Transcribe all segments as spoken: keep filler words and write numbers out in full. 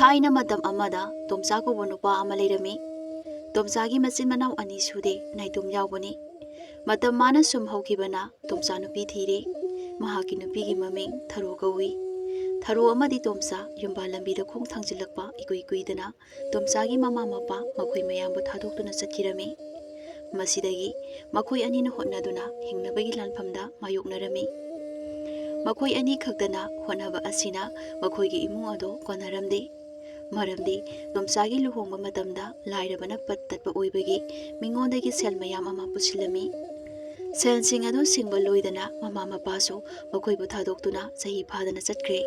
ꯊꯥꯏꯅ ꯃꯇꯝ ꯑꯃꯗ ꯇꯣꯝꯆꯥ ꯀꯧꯕ ꯅꯨꯄꯥ ꯑꯃ ꯂꯩꯔꯝꯃꯤ꯫ ꯇꯣꯝꯆꯥꯒꯤ ꯃꯆꯤꯟ ꯃꯅꯥꯎ ꯑꯅꯤ ꯁꯨꯗꯦ, ꯅꯥꯏꯇꯣꯝ ꯌꯥꯎꯕꯅꯤ꯫ ꯃꯇꯝ ꯃꯥꯅ ꯁꯨꯝ ꯍꯧꯈꯤꯕꯅ ꯇꯣꯝꯆꯥ ꯅꯨꯄꯤ ꯊꯤꯔꯦ꯫ ꯃꯍꯥꯛꯀꯤ ꯅꯨꯄꯤꯒꯤ ꯃꯃꯤꯡ ꯊꯔꯣ ꯀꯧꯏ꯫ ꯊꯔꯣ ꯑꯃꯗꯤ ꯇꯣꯝꯆꯥ ꯌꯨꯝꯕꯥꯜ ꯂꯝꯕꯤꯗ ꯈꯣꯡ ꯊꯥꯡꯖꯤꯜꯂꯛꯄ ꯏꯀꯨꯏ ꯀꯨꯏꯗꯅ ꯇꯣꯝꯆꯥꯒꯤ ꯃꯃꯥ ꯃꯄꯥ ꯃꯈꯣꯏ ꯃꯌꯥꯝꯕꯨ ꯊꯥꯗꯣꯛꯇꯨꯅ ꯆꯠꯈꯤꯔꯝꯃꯤ꯫ ꯃꯁꯤꯗꯒꯤ ꯃꯈꯣꯏ ꯑꯅꯤꯅ ꯍꯣꯠꯅꯗꯨꯅ ꯍꯤꯡꯅꯕꯒꯤ ꯂꯥꯟꯐꯝꯗ ꯃꯥꯌꯣꯛꯅꯔꯝꯃꯤ꯫ ꯃꯈꯣꯏ ꯑꯅꯤ ꯈꯛꯇꯅ ꯍꯣꯠꯅꯕ ꯑꯁꯤꯅ ꯃꯈꯣꯏꯒꯤ ꯏꯃꯨꯡ ꯑꯗꯨ ꯀꯣꯟꯅꯔꯝꯗꯦ꯫ ꯃꯔꯝꯗꯤ ꯇꯣꯝꯆꯥꯒꯤ ꯂꯨꯍꯣꯡꯕ ꯃꯇꯝꯗ ꯂꯥꯏꯔꯕꯅ ꯄꯠ ꯇꯠꯄ ꯑꯣꯏꯕꯒꯤ ꯃꯤꯉꯣꯟꯗꯒꯤ ꯁꯦꯜ ꯃꯌꯥꯝ ꯑꯃ ꯄꯨꯁꯤꯜꯂꯝꯃꯤ꯫ ꯁꯦꯜꯁꯤꯡ ꯑꯗꯨ ꯁꯤꯡꯕ ꯂꯣꯏꯗꯅ ꯃꯃꯥ ꯃꯄꯥꯁꯨ ꯃꯈꯣꯏꯕꯨ ꯊꯥꯗꯣꯛꯇꯨꯅ ꯆꯍꯤ ꯐꯥꯗꯅ ꯆꯠꯈ꯭ꯔꯦ꯫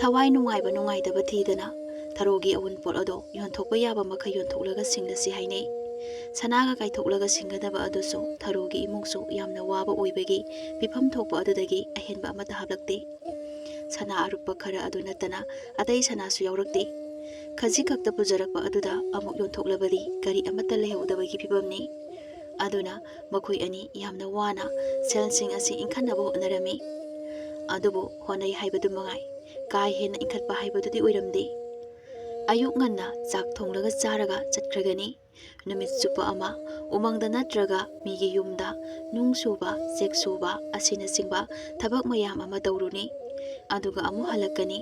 ꯊꯋꯥꯏ ꯅꯨꯡꯉꯥꯏꯕ ꯅꯨꯡꯉꯥꯏꯇꯕ ꯊꯤꯗꯅ ꯊꯔꯣꯒꯤ ꯑꯎꯟꯄꯣꯠ ꯑꯗꯨ ꯌꯣꯟꯊꯣꯛꯄ ꯌꯥꯕ ꯃꯈꯩ ꯌꯣꯟꯊꯣꯛꯂꯒ ꯁꯤꯡꯂꯁꯤ ꯍꯥꯏꯅꯩ꯫ ꯁꯅꯥꯒ ꯀꯥꯏꯊꯣꯛꯂꯒ ꯁꯤꯡꯒꯗꯕ ꯑꯗꯨꯁꯨ ꯊꯔꯣꯒꯤ ꯏꯃꯨꯡꯁꯨ ꯌꯥꯝꯅ ꯋꯥꯕ ꯑꯣꯏꯕꯒꯤ ꯄꯤꯐꯝ ꯊꯣꯛꯄ ꯑꯗꯨꯗꯒꯤ ꯑꯍꯦꯟꯕ ꯑꯃꯠꯇ ꯍꯥꯞꯂꯛꯇꯦ꯫ ꯁꯅꯥ ꯑꯔꯨꯞꯄ ꯈꯔ ꯑꯗꯨ ꯅꯠꯇꯅ ꯑꯇꯩ ꯁꯅꯥꯁꯨ ꯌꯥꯎꯔꯛꯇꯦ꯫ ꯈꯖꯤꯛ ꯈꯛꯇ ꯄꯨꯖꯔꯛꯄ ꯑꯗꯨꯗ ꯑꯃꯨꯛ ꯌꯣꯟꯊꯣꯛꯂꯕꯗꯤ ꯀꯔꯤ ꯑꯃꯠꯇ ꯂꯩꯍꯧꯗꯕꯒꯤ ꯐꯤꯕꯝꯅꯤ꯫ ꯑꯗꯨꯅ ꯃꯈꯣꯏ ꯑꯅꯤ ꯌꯥꯝꯅ ꯋꯥꯅ ꯁꯦꯜꯁꯤꯡ ꯑꯁꯤ ꯏꯟꯈꯠꯅꯕ ꯍꯣꯠꯅꯔꯝꯃꯤ꯫ ꯑꯗꯨꯕꯨ ꯍꯣꯠꯅꯩ ꯍꯥꯏꯕꯗꯨ ꯃꯉꯥꯏ, ꯀꯥ ꯍꯦꯟꯅ ꯏꯟꯈꯠꯄ ꯍꯥꯏꯕꯗꯨꯗꯤ ꯑꯣꯏꯔꯝꯗꯦ꯫ ꯑꯌꯨꯛ ꯉꯟꯅ ꯆꯥꯛ ꯊꯣꯡꯂꯒ ꯆꯥꯔꯒ ꯆꯠꯈ꯭ꯔꯒꯅꯤ꯫ ꯅꯨꯃꯤꯠ ꯆꯨꯞꯄ ꯑꯃ ꯎꯃꯪꯗ ꯅꯠꯇ꯭ꯔꯒ ꯃꯤꯒꯤ ꯌꯨꯝꯗ ꯅꯨꯡ ꯁꯨꯕ, ꯆꯦꯛ ꯁꯨꯕ ꯑꯁꯤꯅꯆꯤꯡꯕ ꯊꯕꯛ ꯃꯌꯥꯝ ꯑꯃ ꯇꯧꯔꯨꯅꯤ꯫ ꯑꯗꯨꯒ ꯑꯃꯨꯛ ꯍꯜꯂꯛꯀꯅꯤ꯫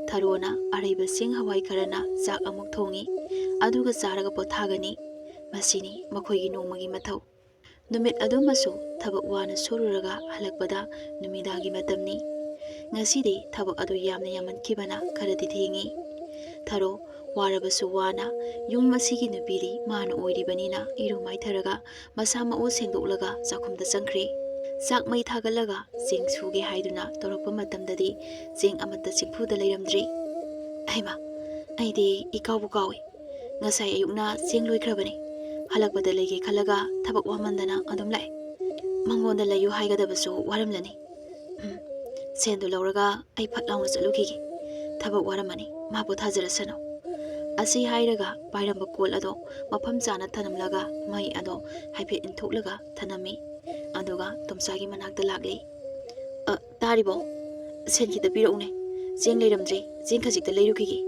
ꯊꯔꯣꯅ ꯑꯔꯩꯕ ꯆꯦꯡ ꯍꯋꯥꯏ ꯈꯔꯅ ꯆꯥꯛ ꯑꯃꯨꯛ ꯊꯣꯡꯉꯤ꯫ ꯑꯗꯨꯒ ꯆꯥꯔꯒ ꯄꯣꯊꯥꯒꯅꯤ꯫ ꯃꯁꯤꯅꯤ ꯃꯈꯣꯏꯒꯤ ꯅꯣꯡꯃꯒꯤ ꯃꯊꯧ꯫ ꯅꯨꯃꯤꯠ ꯑꯗꯨꯃꯁꯨ ꯊꯕꯛ ꯋꯥꯅ ꯁꯨꯔꯨꯔꯒ ꯍꯜꯂꯛꯄꯗ ꯅꯨꯃꯤꯗꯥꯡꯒꯤ ꯃꯇꯝꯅꯤ꯫ ꯉꯁꯤꯗꯤ ꯊꯕꯛ ꯑꯗꯨ ꯌꯥꯝꯅ ꯌꯥꯝꯃꯟꯈꯤꯕꯅ ꯈꯔꯗꯤ ꯊꯦꯡꯉꯤ꯫ ꯊꯔꯣ ꯋꯥꯔꯕꯁꯨ ꯋꯥꯅ ꯌꯨꯝ ꯑꯁꯤꯒꯤ ꯅꯨꯄꯤꯗꯤ ꯃꯥꯅ ꯑꯣꯏꯔꯤꯕꯅꯤꯅ ꯏꯔꯨ ꯃꯥꯏꯊꯔꯒ ꯃꯁꯥ ꯃꯎ ꯁꯦꯡꯗꯣꯛꯂꯒ ꯆꯥꯛꯈꯨꯝꯗ ꯆꯪꯈ꯭ꯔꯦ꯫ ꯆꯥꯛ ꯃꯩ ꯊꯥꯒꯠꯂꯒ ꯆꯦꯡ ꯁꯨꯒꯦ ꯍꯥꯏꯗꯨꯅ ꯇꯧꯔꯛꯄ ꯃꯇꯝꯗꯗꯤ ꯆꯦꯡ ꯑꯃꯠꯇ ꯆꯦꯡꯐꯨꯗ ꯂꯩꯔꯝꯗ꯭ꯔꯦ꯫ "ꯍꯩꯃꯥ, ꯑꯩꯗꯤ ꯏꯀꯥꯎꯕꯨ ꯀꯥꯎꯏ꯫ ꯉꯁꯥꯏ ꯑꯌꯨꯛꯅ ꯆꯦꯡ ꯂꯣꯏꯈ꯭ꯔꯕꯅꯤ꯫ ꯍꯜꯂꯛꯄꯗ ꯂꯩꯒꯦ ꯈꯜꯂꯒ ꯊꯕꯛ ꯋꯥꯃꯟꯗꯅ ꯑꯗꯨꯝ ꯂꯥꯛꯑꯦ꯫ ꯃꯉꯣꯟꯗ ꯂꯩꯌꯨ ꯍꯥꯏꯒꯗꯕꯁꯨ ꯋꯥꯔꯝꯂꯅꯤ꯫ ꯎꯝ, ꯁꯦꯟꯗꯨ ꯂꯧꯔꯒ ꯑꯩ ꯐꯠ ꯂꯥꯎꯅ ꯆꯠꯂꯨꯈꯤꯒꯦ꯫ ꯊꯕꯛ ꯋꯥꯔꯝꯃꯅꯤ, ꯃꯥ ꯄꯣꯊꯥꯖꯔꯁꯅꯨ"꯫ ꯑꯁꯤ ꯍꯥꯏꯔꯒ ꯄꯥꯏꯔꯝꯕ ꯀꯣꯜ ꯑꯗꯣ ꯃꯐꯝ ꯆꯥꯅ ꯊꯅꯝꯂꯒ ꯃꯩ ꯑꯗꯣ ꯍꯥꯏꯐꯦꯠ ꯏꯟꯊꯣꯛꯂꯒ ꯊꯅꯝꯃꯤ꯫ ꯑꯗꯨꯒ ꯇꯣꯝꯆꯥꯒꯤ ꯃꯅꯥꯛꯇ ꯂꯥꯛꯂꯦ꯫ "ꯑ, ꯇꯥꯔꯤꯕꯣ? ꯁꯦꯟ ꯈꯤꯇ ꯄꯤꯔꯛꯎꯅꯦ꯫ ꯆꯦꯡ ꯂꯩꯔꯝꯗ꯭ꯔꯦ, ꯆꯦꯡ ꯈꯖꯤꯛꯇ ꯂꯩꯔꯨꯈꯤꯒꯦ"꯫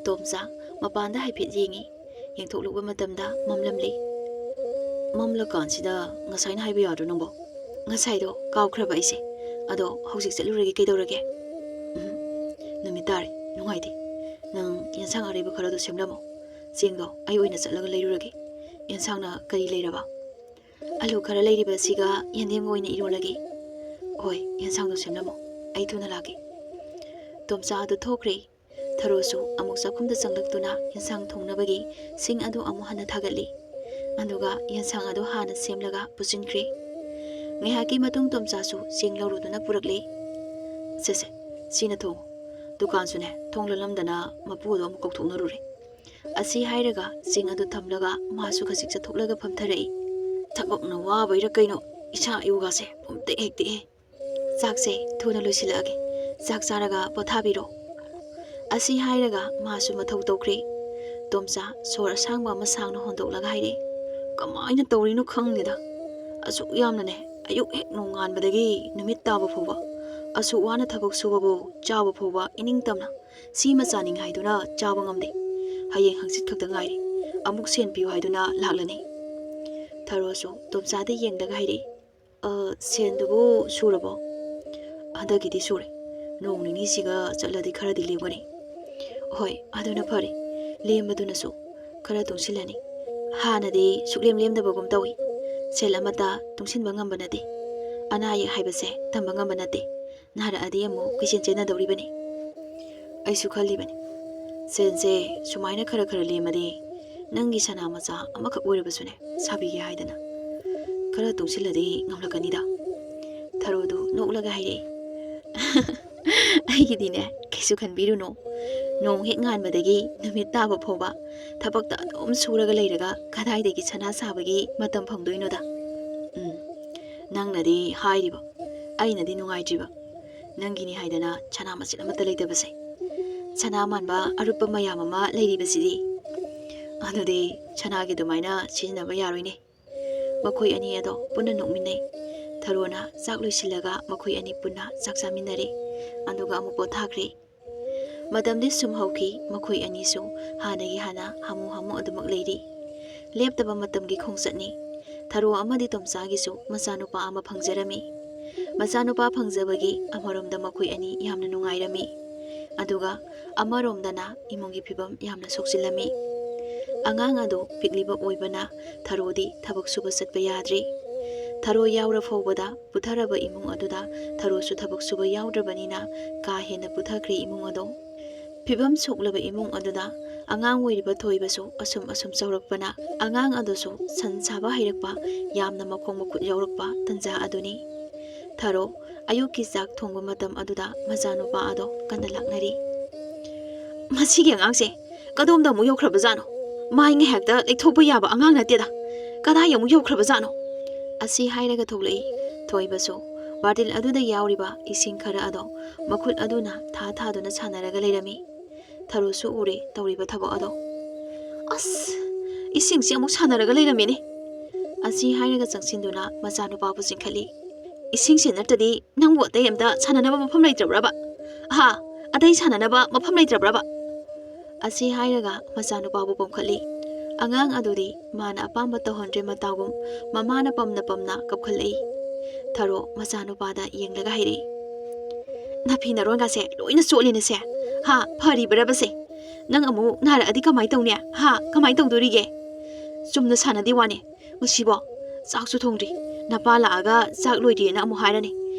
ꯇꯣꯝꯆꯥ ꯃꯄꯥꯟꯗ ꯍꯥꯏꯐꯦꯠ ꯌꯦꯡꯉꯤ꯫ ꯌꯦꯡꯊꯣꯛꯂꯨꯕ ꯃꯇꯝꯗ ꯃꯝꯂꯝꯂꯦ꯫ "ꯃꯝꯂꯀꯥꯟꯁꯤꯗ ꯉꯁꯥꯏꯅ ꯍꯥꯏꯕ ꯌꯥꯗ꯭ꯔꯣ ꯅꯪꯕꯣ?" "ꯉꯁꯥꯏꯗꯣ ꯀꯥꯎꯈ꯭ꯔꯕ ꯑꯩꯁꯦ꯫ ꯑꯗꯣ ꯍꯧꯖꯤꯛ ꯆꯠꯂꯨꯔꯒꯦ, ꯀꯩꯗꯧꯔꯒꯦ?" "ꯎꯝ, ꯅꯨꯃꯤꯠ ꯇꯥꯔꯦ, ꯅꯨꯡꯉꯥꯏꯇꯦ꯫ ꯅꯪ ꯌꯦꯟꯁꯥꯡ ꯑꯔꯩꯕ ꯈꯔꯗꯣ ꯁꯦꯝꯂꯝꯃꯣ꯫ ꯆꯦꯡꯗꯣ ꯑꯩ ꯑꯣꯏꯅ ꯆꯠꯂꯒ ꯂꯩꯔꯨꯔꯒꯦ꯫ ꯌꯦꯟꯁꯥꯡꯅ ꯀꯔꯤ ꯂꯩꯔꯕ?" "ꯑꯂꯨ ꯈꯔ ꯂꯩꯔꯤꯕꯁꯤꯒ ꯌꯦꯟꯗꯦꯝꯒ ꯑꯣꯏꯅ ꯏꯔꯣꯜꯂꯒꯦ꯫" "ꯍꯣꯏ, ꯌꯦꯟꯁꯥꯡꯗꯣ ꯁꯦꯝꯂꯝꯃꯣ, ꯑꯩ ꯊꯨꯅ ꯂꯥꯛꯀꯦ꯫" ꯇꯣꯝꯆꯥ ꯑꯗꯨ ꯊꯣꯛꯈ꯭ꯔꯦ꯫ ꯊꯔꯣꯁꯨ ꯑꯃꯨꯛ ꯆꯥꯛꯈꯨꯝꯗ ꯆꯪꯂꯛꯇꯨꯅ ꯌꯦꯟꯁꯥꯡ ꯊꯣꯡꯅꯕꯒꯤ ꯁꯤꯡ ꯑꯗꯨ ꯑꯃꯨꯛ ꯍꯟꯅ ꯊꯥꯒꯠꯂꯤ꯫ ꯑꯗꯨꯒ ꯌꯦꯟꯁꯥꯡ ꯑꯗꯨ ꯍꯥꯟꯅ ꯁꯦꯝꯂꯒ ꯄꯨꯁꯤꯟꯈ꯭ꯔꯦ꯫ ꯉꯥꯏꯍꯥꯛꯀꯤ ꯃꯇꯨꯡ ꯇꯣꯝꯆꯥꯁꯨ ꯆꯦꯡ ꯂꯧꯔꯨꯗꯨꯅ ꯄꯨꯔꯛꯂꯦ꯫ "ꯁꯦ ꯁꯦ, ꯁꯤꯅ ꯊꯣꯡꯉꯨ꯫ ꯗꯨꯀꯥꯟꯁꯨꯅꯦ, ꯊꯣꯡ ꯂꯣꯜꯂꯝꯗꯅ ꯃꯄꯨ ꯑꯗꯨ ꯑꯃꯨꯛ ꯀꯧꯊꯣꯛꯅꯔꯨꯔꯦ꯫" ꯑꯁꯤ ꯍꯥꯏꯔꯒ ꯆꯦꯡ ꯑꯗꯨ ꯊꯝꯂꯒ ꯃꯥꯁꯨ ꯈꯖꯤꯛ ꯆꯠꯊꯣꯛꯂꯒ ꯐꯝꯊꯔꯛꯏ꯫ "ꯊꯕꯛꯅ ꯋꯥꯕꯩꯔꯥ ꯀꯩꯅꯣ, ꯏꯁꯥ ꯏꯎꯒꯥꯁꯦ ꯄꯨꯝꯇꯦꯛ ꯍꯦꯛ ꯇꯦꯛꯑꯦ꯫ ꯆꯥꯛꯁꯦ ꯊꯨꯅ ꯂꯣꯏꯁꯤꯜꯂꯛꯑꯒꯦ, ꯆꯥꯛ ꯆꯥꯔꯒ ꯄꯣꯊꯥꯕꯤꯔꯣ꯫" ꯑꯁꯤ ꯍꯥꯏꯔꯒ ꯃꯥꯁꯨ ꯃꯊꯧ ꯇꯧꯈ꯭ꯔꯦ꯫ ꯇꯣꯝꯆꯥ ꯁꯣꯔ ꯑꯁꯥꯡꯕ ꯑꯃ ꯁꯥꯡꯅ ꯍꯣꯟꯗꯣꯛꯂꯒ ꯍꯥꯏꯔꯛꯑꯦ, "ꯀꯃꯥꯏꯅ ꯇꯧꯔꯤꯅꯣ ꯈꯪꯗꯦꯗ꯫ ꯑꯁꯨꯛ ꯌꯥꯝꯅꯅꯦ, ꯑꯌꯨꯛ ꯍꯦꯛ ꯅꯣꯡꯉꯥꯟꯕꯗꯒꯤ ꯅꯨꯃꯤꯠ ꯇꯥꯕ ꯐꯥꯎꯕ, ꯑꯁꯨꯛ ꯋꯥꯅ ꯊꯕꯛ ꯁꯨꯕꯕꯨ ꯆꯥꯕ ꯐꯥꯎꯕ ꯏꯅꯤꯡꯇꯝꯅ ꯁꯤꯃ ꯆꯥꯅꯤꯡ ꯍꯥꯏꯗꯨꯅ ꯆꯥꯕ ꯉꯝꯗꯦ꯫ ꯍꯌꯦꯡ ꯍꯪꯆꯤꯠ ꯈꯛꯇ ꯉꯥꯏꯔꯦ, ꯑꯃꯨꯛ ꯁꯦꯟ ꯄꯤꯌꯨ ꯍꯥꯏꯗꯨꯅ ꯂꯥꯛꯂꯅꯤ꯫" ꯊꯔꯣꯁꯨ ꯇꯣꯝꯆꯥꯗ ꯌꯦꯡꯂꯒ ꯍꯥꯏꯔꯛꯏ, "ꯑ, ꯁꯦꯟꯗꯨꯕꯨ ꯁꯨꯔꯕꯣ?" "ꯍꯟꯗꯛꯀꯤꯗꯤ ꯁꯨꯔꯦ꯫ ꯅꯣꯡ ꯅꯤꯅꯤꯁꯤꯒ ꯆꯠꯂꯗꯤ ꯈꯔꯗꯤ ꯂꯦꯝꯒꯅꯤ꯫" "ꯍꯣꯏ, ꯑꯗꯨꯅ ꯐꯔꯦ꯫ ꯂꯦꯝꯕꯗꯨꯅꯁꯨ ꯈꯔ ꯇꯨꯡꯁꯤꯜꯂꯅꯤ꯫ ꯍꯥꯟꯅꯗꯤ ꯁꯨꯛꯂꯦꯝ ꯂꯦꯝꯗꯕꯒꯨꯝ ꯇꯧꯏ꯫ ꯁꯦꯜ ꯑꯃꯠꯇ ꯇꯨꯡꯁꯤꯟꯕ ꯉꯝꯕ ꯅꯠꯇꯦ꯫ ꯑꯅꯥ ꯑꯌꯦꯛ ꯍꯥꯏꯕꯁꯦ ꯇꯝꯕ ꯉꯝꯕ ꯅꯠꯇꯦ꯫ ꯅꯥꯔꯛꯑꯗꯤ ꯑꯃꯨꯛ ꯀꯣꯏꯆꯦꯟ ꯆꯦꯟꯅꯗꯧꯔꯤꯕꯅꯤ꯫" "ꯑꯩꯁꯨ ꯈꯜꯂꯤꯕꯅꯤ, ꯁꯦꯟꯁꯦ ꯁꯨꯃꯥꯏꯅ ꯈꯔ ꯈꯔ ꯂꯦꯝꯃꯗꯤ ꯅꯪꯒꯤ ꯁꯅꯥ ꯃꯆꯥ ꯑꯃꯈꯛ ꯑꯣꯏꯔꯕꯁꯨꯅꯦ ꯁꯥꯕꯤꯒꯦ ꯍꯥꯏꯗꯅ꯫ ꯈꯔ ꯇꯨꯡꯁꯤꯜꯂꯗꯤ ꯉꯝꯂꯛꯀꯅꯤꯗ꯫" ꯊꯔꯣꯗꯨ ꯅꯣꯛꯂꯒ ꯍꯥꯏꯔꯛꯏ, "ꯑꯩꯒꯤꯗꯤꯅꯦ ꯀꯩꯁꯨ ꯈꯟꯕꯤꯔꯨꯅꯨ꯫ ꯅꯣꯡ ꯍꯦꯛ ꯉꯥꯟꯕꯗꯒꯤ ꯅꯨꯃꯤꯠ ꯇꯥꯕ ꯐꯥꯎꯕ ꯊꯕꯛꯇ ꯑꯗꯨꯝ ꯁꯨꯔꯒ ꯂꯩꯔꯒ ꯀꯗꯥꯏꯗꯒꯤ ꯁꯅꯥ ꯁꯥꯕꯒꯤ ꯃꯇꯝ ꯐꯪꯗꯣꯏꯅꯣꯗ? ꯎꯝ, ꯅꯪꯅꯗꯤ ꯍꯥꯏꯔꯤꯕ, ꯑꯩꯅꯗꯤ ꯅꯨꯡꯉꯥꯏꯇ꯭ꯔꯤꯕ꯫ ꯅꯪꯒꯤꯅꯤ ꯍꯥꯏꯗꯅ ꯁꯅꯥ ꯃꯆꯦꯠ ꯑꯃꯠꯇ ꯂꯩꯇꯕꯁꯦ꯫ ꯁꯅꯥ ꯃꯥꯟꯕ ꯑꯔꯨꯞꯄ ꯃꯌꯥꯝ ꯑꯃ ꯂꯩꯔꯤꯕꯁꯤꯗꯤ꯫ ꯑꯗꯨꯗꯤ ꯁꯅꯥꯒꯤ ꯑꯗꯨꯃꯥꯏꯅ ꯁꯤꯖꯤꯟꯅꯕ ꯌꯥꯔꯣꯏꯅꯦ꯫" ꯃꯈꯣꯏ ꯑꯅꯤ ꯑꯗꯣ ꯄꯨꯟꯅ ꯅꯣꯛꯃꯤꯟꯅꯩ꯫ ꯊꯔꯣꯅ ꯆꯥꯛ ꯂꯣꯏꯁꯤꯜꯂꯒ ꯃꯈꯣꯏ ꯑꯅꯤ ꯄꯨꯟꯅ ꯆꯥꯛ ꯆꯥꯃꯤꯟꯅꯔꯦ꯫ ꯑꯗꯨꯒ ꯑꯃꯨꯛ ꯄꯣꯊꯥꯈ꯭ꯔꯦ꯫ ꯃꯇꯝꯗꯤ ꯁꯨꯝ ꯍꯧꯈꯤ꯫ ꯃꯈꯣꯏ ꯑꯅꯤꯁꯨ ꯍꯥꯟꯅꯒꯤ ꯍꯥꯟꯅ ꯍꯥꯃꯨ ꯍꯥꯃꯨ ꯑꯗꯨꯃꯛ ꯂꯩꯔꯤ꯫ ꯂꯦꯞꯇꯕ ꯃꯇꯝꯒꯤ ꯈꯣꯡꯆꯠꯅꯤ꯫ ꯊꯔꯣ ꯑꯃꯗꯤ ꯇꯣꯝꯆꯥꯒꯤꯁꯨ ꯃꯆꯥꯅꯨꯄꯥ ꯑꯃ ꯐꯪꯖꯔꯝꯃꯤ꯫ ꯃꯆꯥꯅꯨꯄꯥ ꯐꯪꯖꯕꯒꯤ ꯑꯃꯔꯣꯝꯗ ꯃꯈꯣꯏ ꯑꯅꯤ ꯌꯥꯝꯅ ꯅꯨꯡꯉꯥꯏꯔꯝꯃꯤ, ꯑꯗꯨꯒ ꯑꯃꯔꯣꯝꯗꯅ ꯏꯃꯨꯡꯒꯤ ꯐꯤꯕꯝ ꯌꯥꯝꯅ ꯁꯣꯛꯆꯤꯜꯂꯝꯃꯤ꯫ ꯑꯉꯥꯡ ꯑꯗꯨ ꯄꯤꯛꯂꯤꯕ ꯑꯣꯏꯕꯅ ꯊꯔꯣꯗꯤ ꯊꯕꯛ ꯁꯨꯕ ꯆꯠꯄ ꯌꯥꯗ꯭ꯔꯤ꯫ ꯊꯔꯣ ꯌꯥꯎꯔ ꯐꯥꯎꯕꯗ ꯄꯨꯊꯔꯕ ꯏꯃꯨꯡ ꯑꯗꯨꯗ ꯊꯔꯣꯁꯨ ꯊꯕꯛ ꯁꯨꯕ ꯌꯥꯎꯗ꯭ꯔꯕꯅꯤꯅ ꯀꯥ ꯍꯦꯟꯅ ꯄꯨꯊꯈ꯭ꯔꯦ ꯏꯃꯨꯡ ꯑꯗꯣ꯫ ꯐꯤꯕꯝ ꯁꯣꯛꯂꯕ ꯏꯃꯨꯡ ꯑꯗꯨꯗ ꯑꯉꯥꯡ ꯑꯣꯏꯔꯤꯕ ꯊꯣꯏꯕꯁꯨ ꯑꯁꯨꯝ ꯑꯁꯨꯝ ꯆꯥꯎꯔꯛꯄꯅ ꯑꯉꯥꯡ ꯑꯗꯨꯁꯨ ꯁꯟ ꯁꯥꯕ ꯍꯩꯔꯛꯄ, ꯌꯥꯝꯅ ꯃꯈꯣꯡ ꯃꯈꯨꯠ ꯌꯥꯎꯔꯛꯄ ꯇꯟꯖꯥ ꯑꯗꯨꯅꯤ꯫ ꯊꯔꯣ ꯑꯌꯨꯛꯀꯤ ꯆꯥꯛ ꯊꯣꯡꯕ ꯃꯇꯝ ꯑꯗꯨꯗ ꯃꯆꯥꯅꯨꯄꯥ ꯑꯗꯣ ꯀꯟꯅ ꯂꯥꯛꯅꯔꯤ꯫ "ꯃꯁꯤꯒꯤ ꯑꯉꯥꯡꯁꯦ ꯀꯗꯣꯝꯗ ꯑꯃꯨꯛ ꯌꯧꯈ꯭ꯔꯕꯖꯥꯠꯅꯣ? ꯃꯥꯏ ꯉꯥꯏꯍꯥꯛꯇ ꯂꯩꯊꯣꯛꯄ ꯌꯥꯕ ꯑꯉꯥꯡ ꯅꯠꯇꯦꯗ꯫ ꯀꯗꯥꯏ ꯑꯃꯨꯛ ꯌꯧꯈ꯭ꯔꯕꯖꯥꯠꯅꯣ?" ꯑꯁꯤ ꯍꯥꯏꯔꯒ ꯊꯣꯛꯂꯛꯏ ꯊꯣꯏꯕꯁꯨ ꯕꯥꯔꯇꯤꯜ ꯑꯗꯨꯗ ꯌꯥꯎꯔꯤꯕ ꯏꯁꯤꯡ ꯈꯔ ꯑꯗꯣ ꯃꯈꯨꯠ ꯑꯗꯨꯅ ꯊꯥ ꯊꯥꯗꯨꯅ ꯁꯥꯟꯅꯔꯒ ꯂꯩꯔꯝꯃꯤ꯫ ꯊꯔꯣꯁꯨ ꯎꯔꯦ ꯇꯧꯔꯤꯕ ꯊꯕꯛ ꯑꯗꯣ꯫ "ꯑꯁ, ꯏꯁꯤꯡꯁꯤ ꯑꯃꯨꯛ ꯁꯥꯟꯅꯔꯒ ꯂꯩꯔꯝꯃꯦꯅꯦ!" ꯑꯁꯤ ꯍꯥꯏꯔꯒ ꯆꯪꯁꯤꯟꯗꯨꯅ ꯃꯆꯥꯅꯨꯄꯥꯕꯨ ꯆꯤꯡꯈꯠꯂꯤ꯫ "ꯏꯁꯤꯡꯁꯤ ꯅꯠꯇ꯭ꯔꯗꯤ ꯅꯪꯕꯨ ꯑꯇꯩ ꯑꯝꯇ ꯁꯥꯟꯅꯅꯕ ꯃꯐꯝ ꯂꯩꯇ꯭ꯔꯕ꯭ꯔꯕ? ꯑꯍꯥ, ꯑꯇꯩ ꯁꯥꯟꯅꯅꯕ ꯃꯐꯝ ꯂꯩꯇ꯭ꯔꯕ꯭ꯔꯕ?" ꯑꯁꯤ ꯍꯥꯏꯔꯒ ꯃꯆꯥꯅꯨꯄꯥꯕꯨ ꯄꯣꯝꯈꯠꯂꯤ꯫ ꯑꯉꯥꯡ ꯑꯗꯨꯗꯤ ꯃꯥꯅ ꯑꯄꯥꯝꯕ ꯇꯧꯍꯟꯗ꯭ꯔꯦ ꯃꯇꯥꯒꯨꯝ ꯃꯃꯥꯅ ꯄꯝꯅ ꯄꯝꯅ ꯀꯞꯈꯠꯂꯛꯏ꯫ ꯊꯔꯣ ꯃꯆꯥꯅꯨꯄꯥꯗ ꯌꯦꯡꯂꯒ ꯍꯥꯏꯔꯛꯏ, "ꯅꯐꯤ ꯅꯔꯣꯟꯒꯁꯦ ꯂꯣꯏꯅ ꯆꯣꯠꯂꯤꯅꯦꯁꯦ꯫ ꯍꯥ, ꯐꯔꯤꯕ꯭ꯔꯕꯁꯦ? ꯅꯪ ꯑꯃꯨꯛ ꯅꯥꯔꯛꯑꯗꯤ ꯀꯃꯥꯏ ꯇꯧꯅꯤ? ꯍꯥ, ꯀꯃꯥꯏ ꯇꯧꯗꯣꯔꯤꯒꯦ? ꯆꯨꯝꯅ ꯁꯥꯟꯅꯗꯦ ꯋꯥꯅꯦ꯫ ꯉꯁꯤꯕꯣ ꯆꯥꯛꯁꯨ ꯊꯣꯡꯗ꯭ꯔꯤ, ꯅꯄꯥ ꯂꯥꯛꯑꯒ ꯆꯥꯛ ꯂꯣꯏꯗ꯭ꯔꯤꯑꯅ ꯑꯃꯨꯛ ꯍꯥꯏꯔꯅꯤ꯫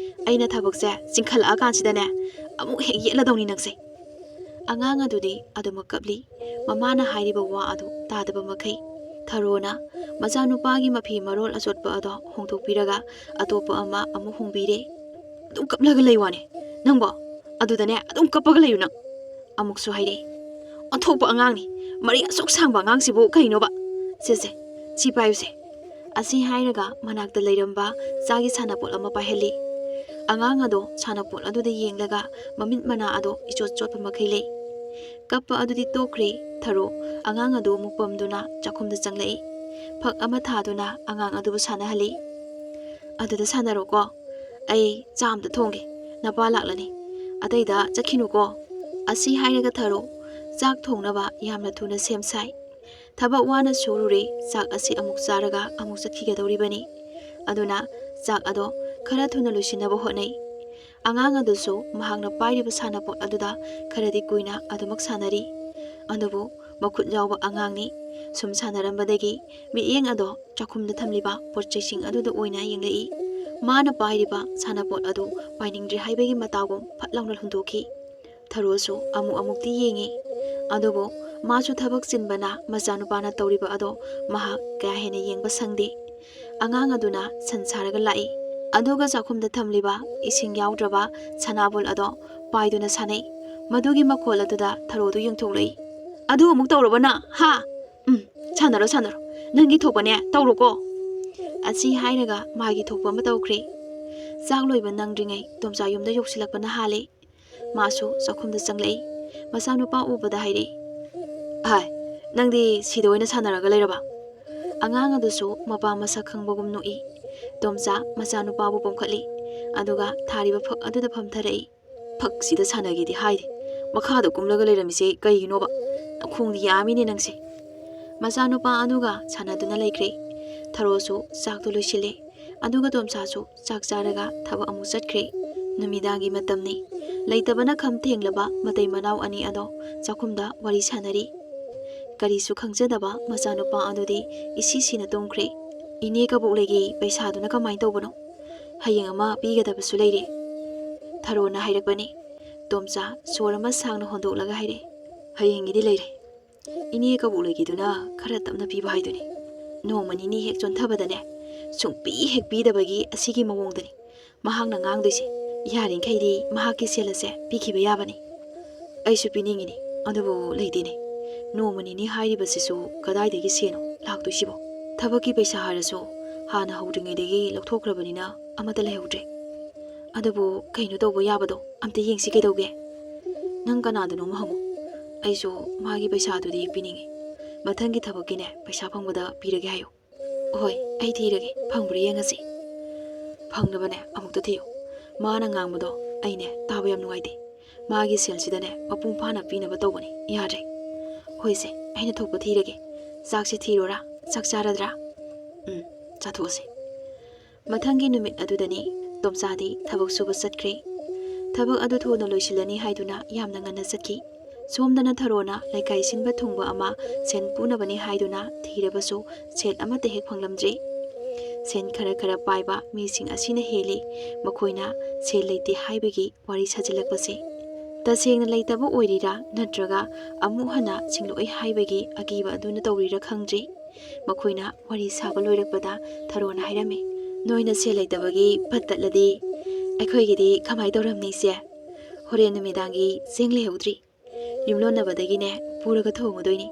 ꯑꯩꯅ ꯊꯕꯛꯁꯦ ꯆꯤꯡꯈꯠꯂꯛꯑꯀꯥꯟꯁꯤꯗꯅꯦ ꯑꯃꯨꯛ ꯍꯦꯛ ꯌꯦꯠꯂꯗꯧꯅꯤ ꯅꯪꯁꯦ꯫" ꯑꯉꯥꯡ ꯑꯗꯨꯗꯤ ꯑꯗꯨꯃꯛ ꯀꯞꯂꯤ, ꯃꯃꯥꯅ ꯍꯥꯏꯔꯤꯕ ꯋꯥ ꯑꯗꯨ ꯇꯥꯗꯕ ꯃꯈꯩ꯫ ꯊꯔꯣꯅ ꯃꯆꯥꯅꯨꯄꯥꯒꯤ ꯃꯐꯤ ꯃꯔꯣꯜ ꯑꯆꯣꯠꯄ ꯑꯗꯣ ꯍꯣꯡꯗꯣꯛꯄꯤꯔꯒ ꯑꯇꯣꯞꯄ ꯑꯃ ꯑꯃꯨꯛ ꯍꯣꯡꯕꯤꯔꯦ꯫ "ꯑꯗꯨꯝ ꯀꯞꯂꯒ ꯂꯩ ꯋꯥꯅꯦ ꯅꯪꯕꯣ, ꯑꯗꯨꯗꯅꯦ ꯑꯗꯨꯝ ꯀꯞꯄꯒ ꯂꯩꯌꯨ ꯅꯪ꯫" ꯑꯃꯨꯛꯁꯨ ꯍꯥꯏꯔꯛꯏ꯫ "ꯑꯣꯟꯊꯣꯛꯄ ꯑꯉꯥꯡꯅꯤ, ꯃꯔꯤ ꯑꯁꯨꯛ ꯁꯥꯡꯕ ꯑꯉꯥꯡꯁꯤꯕꯨ ꯀꯩꯅꯣꯕ? ꯁꯦ ꯁꯦ, ꯁꯤ ꯄꯥꯏꯌꯨꯁꯦ꯫" ꯑꯁꯤ ꯍꯥꯏꯔꯒ ꯃꯅꯥꯛꯇ ꯂꯩꯔꯝꯕ ꯆꯥꯒꯤ ꯁꯥꯟꯅꯄꯣꯠ ꯑꯃ ꯄꯥꯏꯍꯜꯂꯤ꯫ ꯑꯉꯥꯡ ꯑꯗꯣ ꯁꯥꯟꯅꯄꯣꯠ ꯑꯗꯨꯗ ꯌꯦꯡꯂꯒ ꯃꯃꯤꯠ ꯃꯅꯥ ꯑꯗꯣ ꯏꯆꯣꯠ ꯆꯣꯠꯄ ꯃꯈꯩ ꯂꯩ꯫ ꯀꯞꯄ ꯑꯗꯨꯗꯤ ꯇꯣꯛꯈ꯭ꯔꯦ꯫ ꯊꯔꯣ ꯑꯉꯥꯡ ꯑꯗꯨ ꯑꯃꯨꯛ ꯄꯝꯗꯨꯅ ꯆꯥꯛꯈꯨꯝꯗ ꯆꯪꯂꯛꯏ꯫ ꯐꯛ ꯑꯃ ꯊꯥꯗꯨꯅ ꯑꯉꯥꯡ ꯑꯗꯨꯕꯨ ꯁꯥꯟꯅꯍꯜꯂꯤ꯫ "ꯑꯗꯨꯗ ꯁꯥꯟꯅꯔꯣꯀꯣ, ꯑꯩ ꯆꯥ ꯑꯝꯇ ꯊꯣꯡꯒꯦ꯫ ꯅꯄꯥ ꯂꯥꯛꯂꯅꯤ, ꯑꯇꯩꯗ ꯆꯠꯈꯤꯅꯨꯀꯣ꯫" ꯑꯁꯤ ꯍꯥꯏꯔꯒ ꯊꯔꯣ ꯆꯥꯛ ꯊꯣꯡꯅꯕ ꯌꯥꯝꯅ ꯊꯨꯅ ꯁꯦꯝ ꯁꯥꯏ꯫ ꯊꯕꯛ ꯋꯥꯅ ꯁꯨꯔꯨꯔꯦ, ꯆꯥꯛ ꯑꯁꯤ ꯑꯃꯨꯛ ꯆꯥꯔꯒ ꯑꯃꯨꯛ ꯆꯠꯈꯤꯒꯗꯧꯔꯤꯕꯅꯤ꯫ ꯑꯗꯨꯅ ꯆꯥꯛ ꯑꯗꯣ ꯈꯔ ꯊꯨꯅ ꯂꯣꯏꯁꯤꯟꯅꯕ ꯍꯣꯠꯅꯩ꯫ ꯑꯉꯥꯡ ꯑꯗꯨꯁꯨ ꯃꯍꯥꯛꯅ ꯄꯥꯏꯔꯤꯕ ꯁꯥꯟꯅꯄꯣꯠ ꯑꯗꯨꯗ ꯈꯔꯗꯤ ꯀꯨꯏꯅ ꯑꯗꯨꯃꯛ ꯁꯥꯟꯅꯔꯤ꯫ ꯑꯗꯨꯕꯨ ꯃꯈꯨꯠ ꯌꯥꯎꯕ ꯑꯉꯥꯡꯅꯤ꯫ ꯁꯨꯝ ꯁꯥꯟꯅꯔꯝꯕꯗꯒꯤ ꯃꯤꯠꯌꯦꯡ ꯑꯗꯣ ꯆꯥꯛꯈꯨꯝꯗ ꯊꯝꯂꯤꯕ ꯄꯣꯠ ꯆꯩꯁꯤꯡ ꯑꯗꯨꯗ ꯑꯣꯏꯅ ꯌꯦꯡꯂꯛꯏ꯫ ꯃꯥꯅ ꯄꯥꯏꯔꯤꯕ ꯁꯥꯟꯅꯄꯣꯠ ꯑꯗꯨ ꯄꯥꯏꯅꯤꯡꯗ꯭ꯔꯦ ꯍꯥꯏꯕꯒꯤ ꯃꯇꯥꯒꯨꯝ ꯐꯠ ꯂꯥꯎꯅ ꯍꯨꯟꯗꯣꯛꯈꯤ꯫ ꯊꯔꯣꯁꯨ ꯑꯃꯨꯛ ꯑꯃꯨꯛꯇꯤ ꯌꯦꯡꯉꯤ꯫ ꯑꯗꯨꯕꯨ ꯃꯥꯁꯨ ꯊꯕꯛ ꯆꯤꯟꯕꯅ ꯃꯆꯥꯅꯨꯄꯥꯅ ꯇꯧꯔꯤꯕ ꯑꯗꯣ ꯃꯍꯥꯛ ꯀꯌꯥ ꯍꯦꯟꯅ ꯌꯦꯡꯕ ꯁꯪꯗꯦ꯫ ꯑꯉꯥꯡ ꯑꯗꯨꯅ ꯁꯟ ꯁꯥꯔꯒ ꯂꯥꯛꯏ꯫ ꯑꯗꯨꯒ ꯆꯥꯛꯈꯨꯝꯗ ꯊꯝꯂꯤꯕ ꯏꯁꯤꯡ ꯌꯥꯎꯗ꯭ꯔꯕ ꯁꯅꯥꯕꯨꯜ ꯑꯗꯣ ꯄꯥꯏꯗꯨꯅ ꯁꯥꯟꯅꯩ꯫ ꯃꯗꯨꯒꯤ ꯃꯈꯣꯜ ꯑꯗꯨꯗ ꯊꯔꯣꯗꯨ ꯌꯦꯡꯊꯣꯛꯂꯛꯏ꯫ "ꯑꯗꯨ ꯑꯃꯨꯛ ꯇꯧꯔꯕ ꯅꯪ, ꯍꯥ? ꯎꯝ, ꯁꯥꯟꯅꯔꯣ, ꯁꯥꯟꯅꯔꯣ꯫ ꯅꯪꯒꯤ ꯊꯣꯛꯄꯅꯦ ꯇꯧꯔꯣꯀꯣ"꯫ ꯑꯁꯤ ꯍꯥꯏꯔꯒ ꯃꯥꯒꯤ ꯊꯣꯛꯄ ꯑꯃ ꯇꯧꯈ꯭ꯔꯦ꯫ ꯆꯥꯛ ꯂꯣꯏꯕ ꯅꯪꯗ꯭ꯔꯤꯉꯩ ꯇꯣꯝꯆꯥ ꯌꯨꯝꯗ ꯌꯧꯁꯤꯜꯂꯛꯄꯅ ꯍꯥꯜꯂꯦ꯫ ꯃꯥꯁꯨ ꯆꯥꯛꯈꯨꯝꯗ ꯆꯪꯂꯛꯏ꯫ ꯃꯆꯥꯅꯨꯄꯥ ꯎꯕꯗ ꯍꯥꯏꯔꯛꯏ, "ꯍꯥꯏ, ꯅꯪꯗꯤ ꯁꯤꯗ ꯑꯣꯏꯅ ꯁꯥꯟꯅꯔꯒ ꯂꯩꯔꯕ?" ꯑꯉꯥꯡ ꯑꯗꯨꯁꯨ ꯃꯄꯥ ꯃꯁꯛ ꯈꯪꯕꯒꯨꯝ ꯅꯣꯛꯏ꯫ ꯇꯣꯝꯆꯥ ꯃꯆꯥꯅꯨꯄꯥꯕꯨ ꯄꯣꯝꯈꯠꯂꯤ꯫ ꯑꯗꯨꯒ ꯊꯥꯔꯤꯕ ꯐꯛ ꯑꯗꯨꯗ ꯐꯝꯊꯔꯛꯏ꯫ "ꯐꯛꯁꯤꯗ ꯁꯥꯟꯅꯒꯦꯗꯤ ꯍꯥꯏꯗꯦ꯫ ꯃꯈꯥꯗ ꯀꯨꯝꯂꯒ ꯂꯩꯔꯝꯃꯤꯁꯦ ꯀꯩꯒꯤꯅꯣꯕ? ꯅꯈꯣꯡꯗꯤ ꯌꯥꯝꯃꯤꯅꯦ ꯅꯪꯁꯦ"꯫ ꯃꯆꯥꯅꯨꯄꯥ ꯑꯗꯨꯒ ꯁꯥꯟꯅꯗꯨꯅ ꯂꯩꯈ꯭ꯔꯦ꯫ ꯊꯔꯣꯁꯨ ꯆꯥꯛꯇꯨ ꯂꯣꯏꯁꯤꯜꯂꯦ꯫ ꯑꯗꯨꯒ ꯇꯣꯝꯆꯥꯁꯨ ꯆꯥꯛ ꯆꯥꯔꯒ ꯊꯕꯛ ꯑꯃꯨꯛ ꯆꯠꯈ꯭ꯔꯦ꯫ ꯅꯨꯃꯤꯗꯥꯡꯒꯤ ꯃꯇꯝꯅꯤ꯫ ꯂꯩꯇꯕꯅ ꯈꯝ ꯊꯦꯡꯂꯕ ꯃꯇꯩ ꯃꯅꯥꯎ ꯑꯅꯤ ꯑꯗꯣ ꯆꯥꯛꯈꯨꯝꯗ ꯋꯥꯔꯤ ꯁꯥꯟꯅꯔꯤ꯫ ꯀꯔꯤꯁꯨ ꯈꯪꯖꯗꯕ ꯃꯆꯥꯅꯨꯄꯥ ꯑꯗꯨꯗꯤ ꯏꯁꯤ ꯁꯤꯅ ꯇꯨꯝꯈ꯭ꯔꯦ꯫ "ꯏꯅꯦ ꯀꯕꯣꯛꯂꯩꯒꯤ ꯄꯩꯁꯥꯗꯨꯅ ꯀꯃꯥꯏꯅ ꯇꯧꯕꯅꯣ? ꯍꯌꯦꯡ ꯑꯃ ꯄꯤꯒꯗꯕꯁꯨ ꯂꯩꯔꯦ"꯫ ꯊꯔꯣꯅ ꯍꯥꯏꯔꯛꯄꯅꯤ꯫ ꯇꯣꯝꯆꯥ ꯁꯣꯔ ꯑꯃ ꯁꯥꯡꯅ ꯍꯣꯟꯗꯣꯛꯂꯒ ꯍꯥꯏꯔꯛꯏ, "ꯍꯌꯦꯡꯒꯤꯗꯤ ꯂꯩꯔꯦ꯫ ꯏꯅꯦ ꯀꯕꯣꯛꯂꯩꯒꯤꯗꯨꯅ ꯈꯔ ꯇꯞꯅ ꯄꯤꯕ ꯍꯥꯏꯗꯨꯅꯤ꯫ ꯅꯣꯡꯃ ꯅꯤꯅꯤ ꯍꯦꯛ ꯆꯣꯟꯊꯕꯗꯅꯦ, ꯁꯨꯡꯄꯤ ꯍꯦꯛ ꯄꯤꯗꯕꯒꯤ ꯑꯁꯤꯒꯤ ꯃꯑꯣꯡꯗꯅꯤ ꯃꯍꯥꯛꯅ ꯉꯥꯡꯗꯣꯏꯁꯦ꯫ ꯌꯥꯔꯤꯈꯩꯗꯤ ꯃꯍꯥꯛꯀꯤ ꯁꯦꯜ ꯑꯁꯦ ꯄꯤꯈꯤꯕ ꯌꯥꯕꯅꯤ"꯫ "ꯑꯩꯁꯨ ꯄꯤꯅꯤꯡꯉꯤꯅꯦ, ꯑꯗꯨꯕꯨ ꯂꯩꯇꯦꯅꯦ꯫ ꯅꯣꯡꯃ ꯅꯤꯅꯤ ꯍꯥꯏꯔꯤꯕꯁꯤꯁꯨ ꯀꯗꯥꯏꯗꯒꯤ ꯁꯦꯜꯅꯣ ꯂꯥꯛꯇꯣꯏꯁꯤꯕꯣ? ꯊꯕꯛꯀꯤ ꯄꯩꯁꯥ ꯍꯥꯏꯔꯁꯨ ꯍꯥꯟꯅ ꯍꯧꯗ꯭ꯔꯤꯉꯩꯗꯒꯤ ꯂꯧꯊꯣꯛꯈ꯭ꯔꯕꯅꯤꯅ ꯑꯃꯠꯇ ꯂꯩꯍꯧꯗ꯭ꯔꯦ꯫ ꯑꯗꯨꯕꯨ ꯀꯩꯅꯣ ꯇꯧꯕ ꯌꯥꯕꯗꯣ ꯑꯝꯇ ꯌꯦꯡꯁꯤ ꯀꯩꯗꯧꯒꯦ? ꯅꯪ ꯀꯅꯥꯗꯅꯣ ꯑꯃ ꯍꯪꯉꯨ꯫ ꯑꯩꯁꯨ ꯃꯥꯒꯤ ꯄꯩꯁꯥꯗꯨꯗꯤ ꯄꯤꯅꯤꯡꯉꯤ꯫ ꯃꯊꯪꯒꯤ ꯊꯕꯛꯀꯤꯅꯦ ꯄꯩꯁꯥ ꯐꯪꯕꯗ ꯄꯤꯔꯒꯦ ꯍꯥꯏꯌꯨ"꯫ "ꯍꯣꯏ, ꯑꯩ ꯊꯤꯔꯒꯦ, ꯐꯪꯕ꯭ꯔꯥ ꯌꯦꯡꯉꯁꯤ"꯫ "ꯐꯪꯅꯕꯅꯦ ꯑꯃꯨꯛꯇ ꯊꯤꯌꯨ꯫ ꯃꯥꯅ ꯉꯥꯡꯕꯗꯣ ꯑꯩꯅꯦ ꯇꯥꯕ ꯌꯥꯝ ꯅꯨꯡꯉꯥꯏꯇꯦ꯫ ꯃꯥꯒꯤ ꯁꯦꯜꯁꯤꯗꯅꯦ ꯃꯄꯨꯡ ꯐꯥꯅ ꯄꯤꯅꯕ ꯇꯧꯕꯅꯤ꯫ ꯌꯥꯗ꯭ꯔꯦ꯫ ꯍꯣꯏꯁꯦ, ꯑꯩꯅ ꯊꯣꯛꯄ ꯊꯤꯔꯒꯦ꯫ ꯆꯥꯛꯁꯦ ꯊꯤꯔꯣꯔꯥ? ꯆꯥꯛ ꯆꯥꯔꯗ꯭ꯔꯥ? ꯎꯝ, ꯆꯥꯊꯣꯛꯑꯁꯦ꯫ ꯃꯊꯪꯒꯤ ꯅꯨꯃꯤꯠ ꯑꯗꯨꯗꯅꯤ ꯇꯣꯝꯆꯥꯗꯤ ꯊꯕꯛ ꯁꯨꯕ ꯆꯠꯈ꯭ꯔꯦ꯫ ꯊꯕꯛ ꯑꯗꯨ ꯊꯨꯅ ꯂꯣꯏꯁꯤꯜꯂꯅꯤ ꯍꯥꯏꯗꯨꯅ ꯌꯥꯝꯅ ꯉꯟꯅ ꯆꯠꯈꯤ꯫ ꯁꯣꯝꯗꯅ ꯊꯔꯣꯅ ꯂꯩꯀꯥꯏ ꯁꯤꯟꯕ ꯊꯨꯡꯕ ꯑꯃ ꯁꯦꯟ ꯄꯨꯅꯕꯅꯤ ꯍꯥꯏꯗꯨꯅ ꯊꯤꯔꯕꯁꯨ ꯁꯦꯜ ꯑꯃꯠꯇ ꯍꯦꯛ ꯐꯪꯂꯝꯗ꯭ꯔꯦ꯫ ꯁꯦꯟ ꯈꯔ ꯈꯔ ꯄꯥꯏꯕ ꯃꯤꯁꯤꯡ ꯑꯁꯤꯅ ꯍꯦꯜꯂꯤ ꯃꯈꯣꯏꯅ ꯁꯦꯜ ꯂꯩꯇꯦ ꯍꯥꯏꯕꯒꯤ ꯋꯥꯔꯤ ꯁꯥꯖꯤꯜꯂꯛꯄꯁꯦ꯫ ꯇꯁꯦꯡꯅ ꯂꯩꯇꯕ ꯑꯣꯏꯔꯤꯔꯥ ꯅꯠꯇ꯭ꯔꯒ ꯑꯃꯨꯛ ꯍꯟꯅ ꯁꯤꯡꯂꯛꯑꯣꯏ ꯍꯥꯏꯕꯒꯤ ꯑꯀꯤꯕ ꯑꯗꯨꯅ ꯇꯧꯔꯤꯔꯥ ꯈꯪꯗ꯭ꯔꯦ꯫ ꯃꯈꯣꯏꯅ ꯋꯥꯔꯤ ꯁꯥꯕ ꯂꯣꯏꯔꯛꯄꯗ ꯊꯔꯣꯅ ꯍꯥꯏꯔꯝꯃꯤ, "ꯅꯣꯏꯅ ꯁꯦꯜ ꯂꯩꯇꯕꯒꯤ ꯄꯠ ꯇꯠꯂꯗꯤ ꯑꯩꯈꯣꯏꯒꯤꯗꯤ ꯀꯃꯥꯏ ꯇꯧꯔꯝꯅꯤ ꯏꯆꯦ? ꯍꯣꯔꯦꯟ ꯅꯨꯃꯤꯗꯥꯡꯒꯤ ꯆꯦꯡ ꯂꯩꯍꯧꯗ꯭ꯔꯤ꯫ ꯌꯨꯝꯂꯣꯟꯅꯕꯗꯒꯤꯅꯦ ꯄꯨꯔꯒ ꯊꯣꯡꯉꯨꯗꯣꯏꯅꯤ꯫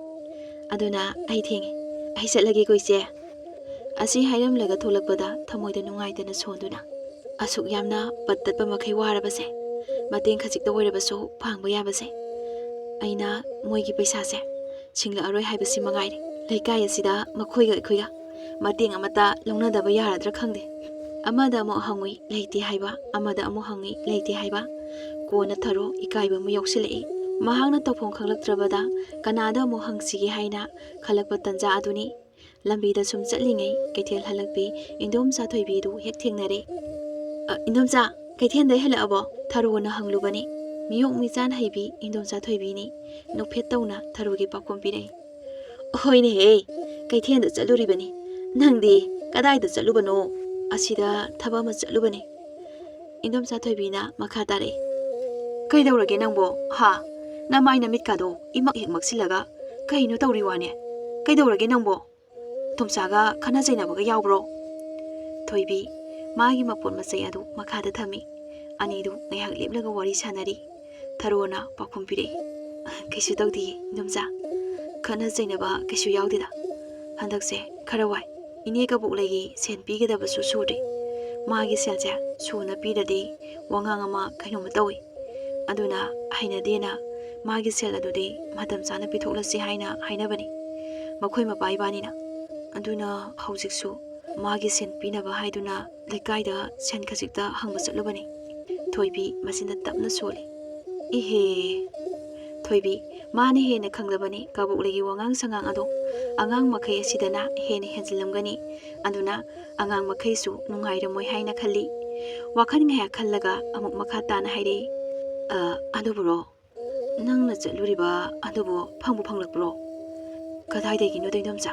ꯑꯗꯨꯅ ꯑꯩ ꯊꯦꯡꯉꯦ꯫ ꯑꯩ ꯆꯠꯂꯒꯦꯀꯣ ꯏꯆꯦ꯫" ꯑꯁꯤ ꯍꯥꯏꯔꯝꯂꯒ ꯊꯣꯛꯂꯛꯄꯗ ꯊꯃꯣꯏꯗ ꯅꯨꯡꯉꯥꯏꯇꯅ ꯁꯣꯟꯗꯨꯅ, "ꯑꯁꯨꯛ ꯌꯥꯝꯅ ꯄꯠ ꯇꯠꯄ ꯃꯈꯩ ꯋꯥꯔꯕꯁꯦ, ꯃꯇꯦꯡ ꯈꯖꯤꯛꯇ ꯑꯣꯏꯔꯕꯁꯨ ꯄꯥꯡꯕ ꯌꯥꯕꯁꯦ, ꯑꯩꯅ ꯃꯣꯏꯒꯤ ꯄꯩꯁꯥꯁꯦ ꯁꯤꯡꯂꯛꯑꯔꯣꯏ ꯍꯥꯏꯕꯁꯤ ꯃꯉꯥꯏꯔꯦ꯫ ꯂꯩꯀꯥꯏ ꯑꯁꯤꯗ ꯃꯈꯣꯏꯒ ꯑꯩꯈꯣꯏꯒ ꯃꯇꯦꯡ ꯑꯃꯠꯇ ꯂꯧꯅꯗꯕ ꯌꯥꯔꯗ꯭ꯔꯥ ꯈꯪꯗꯦ꯫ ꯑꯃꯗ ꯑꯃꯨꯛ ꯍꯪꯉꯨꯏ, ꯂꯩꯇꯦ ꯍꯥꯏꯕ, ꯑꯃꯗ ꯑꯃꯨꯛ ꯍꯪꯉꯨꯏ, ꯂꯩꯇꯦ ꯍꯥꯏꯕ꯫ ꯀꯣꯟꯅ ꯊꯔꯣ ꯏꯀꯥꯏꯕ ꯑꯃ ꯌꯥꯎꯁꯤꯜꯂꯛꯏ꯫ ꯃꯍꯥꯛꯅ ꯇꯧꯐꯝ ꯈꯪꯂꯛꯇ꯭ꯔꯕꯗ ꯀꯅꯥꯗ ꯑꯃꯨꯛ ꯍꯪꯁꯤꯒꯦ ꯍꯥꯏꯅ ꯈꯜꯂꯛꯄ ꯇꯟꯖꯥ ꯑꯗꯨꯅꯤ꯫ ꯂꯝꯕꯤꯗ ꯁꯨꯝ ꯆꯠꯂꯤꯉꯩ ꯀꯩꯊꯦꯜ ꯍꯜꯂꯛꯄꯤ ꯏꯟꯗꯣꯝꯆꯥ ꯊꯣꯏꯕꯤꯗꯨ ꯍꯦꯛ ꯊꯦꯡꯅꯔꯦ꯫ "ꯑ, ꯏꯟꯗꯣꯝꯆꯥ, ꯀꯩꯊꯦꯜꯗꯩ ꯍꯜꯂꯛꯑꯕꯣ?" ꯊꯔꯣꯅ ꯍꯪꯂꯨꯕꯅꯤ꯫ ꯃꯤꯑꯣꯛ ꯃꯤꯆꯥꯟ ꯍꯩꯕꯤ ꯏꯟꯗꯣꯝꯆꯥ ꯊꯣꯏꯕꯤꯅꯤ꯫ ꯅꯣꯛꯐꯦꯠ ꯇꯧꯅ ꯊꯔꯣꯒꯤ ꯄꯥꯎꯈꯨꯝ ꯄꯤꯔꯛꯏ꯫ "ꯍꯣꯏꯅꯦꯍꯦ, ꯀꯩꯊꯦꯜꯗ ꯆꯠꯂꯨꯔꯤꯕꯅꯤ꯫ ꯅꯪꯗꯤ ꯀꯗꯥꯏꯗ ꯆꯠꯂꯨꯕꯅꯣ? ꯑꯁꯤꯗ ꯊꯕꯛ ꯑꯃ ꯆꯠꯂꯨꯕꯅꯤ꯫" ꯏꯟꯗꯣꯝꯆꯥ ꯊꯣꯏꯕꯤꯅ ꯃꯈꯥ ꯇꯥꯔꯛꯏ, "ꯀꯩꯗꯧꯔꯒꯦ ꯅꯪꯕꯣ? ꯍꯥ? ꯅꯃꯥꯏ ꯅꯃꯤꯠꯀꯥꯗꯣ ꯏꯃꯛ ꯍꯦꯛ ꯃꯛꯁꯤꯜꯂꯒ ꯀꯩꯅꯣ ꯇꯧꯔꯤ ꯋꯥꯅꯦ? ꯀꯩꯗꯧꯔꯒꯦ ꯅꯪꯕꯣ? ꯇꯣꯝꯆꯥꯒ ꯈꯠꯅ ꯆꯩꯅꯕꯒ ꯌꯥꯎꯕ꯭ꯔꯣ?" ꯊꯣꯏꯕꯤ ꯃꯥꯒꯤ ꯃꯄꯣꯠ ꯃꯆꯩ ꯑꯗꯨ ꯃꯈꯥꯗ ꯊꯝꯃꯤ꯫ ꯑꯅꯤꯗꯨ ꯉꯥꯏꯍꯥꯛ ꯂꯦꯞꯂꯒ ꯋꯥꯔꯤ ꯁꯥꯟꯅꯔꯤ꯫ ꯊꯔꯣꯅ ꯄꯥꯎꯈꯨꯝ ꯄꯤꯔꯛꯏ, "ꯀꯩꯁꯨ ꯇꯧꯗꯤꯌꯦ ꯏꯟꯗꯣꯝꯆꯥ꯫ ꯈꯠꯅ ꯆꯩꯅꯕ ꯀꯩꯁꯨ ꯌꯥꯎꯗꯦꯗ꯫ ꯍꯟꯗꯛꯁꯦ ꯈꯔ ꯋꯥꯏ꯫ ꯏꯅꯦ ꯀꯕꯣꯛꯂꯩꯒꯤ ꯁꯦꯟ ꯄꯤꯒꯗꯕꯁꯨ ꯁꯨꯗ꯭ꯔꯤ꯫ ꯃꯥꯒꯤ ꯁꯦꯜꯁꯦ ꯁꯨꯅ ꯄꯤꯔꯗꯤ ꯋꯥꯉꯥꯡ ꯑꯃ ꯀꯩꯅꯣꯝꯃ ꯇꯧꯏ꯫ ꯑꯗꯨꯅ ꯍꯩꯅꯗꯦꯅ ꯃꯥꯒꯤ ꯁꯦꯜ ꯑꯗꯨꯗꯤ ꯃꯇꯝ ꯆꯥꯅ ꯄꯤꯊꯣꯛꯂꯁꯤ ꯍꯥꯏꯅ ꯍꯥꯏꯅꯕꯅꯤ꯫ ꯃꯈꯣꯏ ꯃꯄꯥ ꯏꯕꯥꯅꯤꯅ꯫ ꯑꯗꯨꯅ ꯍꯧꯖꯤꯛꯁꯨ ꯃꯥꯒꯤ ꯁꯦꯟ ꯄꯤꯅꯕ ꯍꯥꯏꯗꯨꯅ ꯂꯩꯀꯥꯏꯗ ꯁꯦꯟ ꯈꯖꯤꯛꯇ ꯍꯪꯕ ꯆꯠꯂꯨꯕꯅꯤ꯫" ꯊꯣꯏꯕꯤ ꯃꯆꯤꯟꯗ ꯇꯞꯅ ꯁꯣꯜꯂꯤ꯫ ꯏꯍꯦ, ꯊꯣꯏꯕꯤ, ꯃꯥꯅ ꯍꯦꯟꯅ ꯈꯪꯂꯕꯅꯤ ꯀꯕꯣꯛꯂꯩꯒꯤ ꯋꯥꯉꯥꯡ ꯁꯉꯥꯡ ꯑꯗꯣ꯫ ꯑꯉꯥꯡ ꯃꯈꯩ ꯑꯁꯤꯗꯅ ꯍꯦꯟꯅ ꯍꯦꯟꯖꯤꯜꯂꯝꯒꯅꯤ꯫ ꯑꯗꯨꯅ ꯑꯉꯥꯡ ꯃꯈꯩꯁꯨ ꯅꯨꯡꯉꯥꯏꯔꯝꯃꯣꯏ ꯍꯥꯏꯅ ꯈꯜꯂꯤ꯫ ꯋꯥꯈꯜ ꯉꯥꯏꯍꯥꯛ ꯈꯜꯂꯒ ꯑꯃꯨꯛ ꯃꯈꯥ ꯇꯥꯅ ꯍꯥꯏꯔꯛꯏ, "ꯑ, ꯑꯗꯨꯕꯨꯔꯣ, ꯅꯪꯅ ꯆꯠꯂꯨꯔꯤꯕ ꯑꯗꯨꯕꯨ ꯐꯪꯕꯨ ꯐꯪꯂꯛꯄ꯭ꯔꯣ? ꯀꯗꯥꯏꯗꯒꯤꯅꯣꯗ, ꯏꯟꯗꯣꯝꯆꯥ?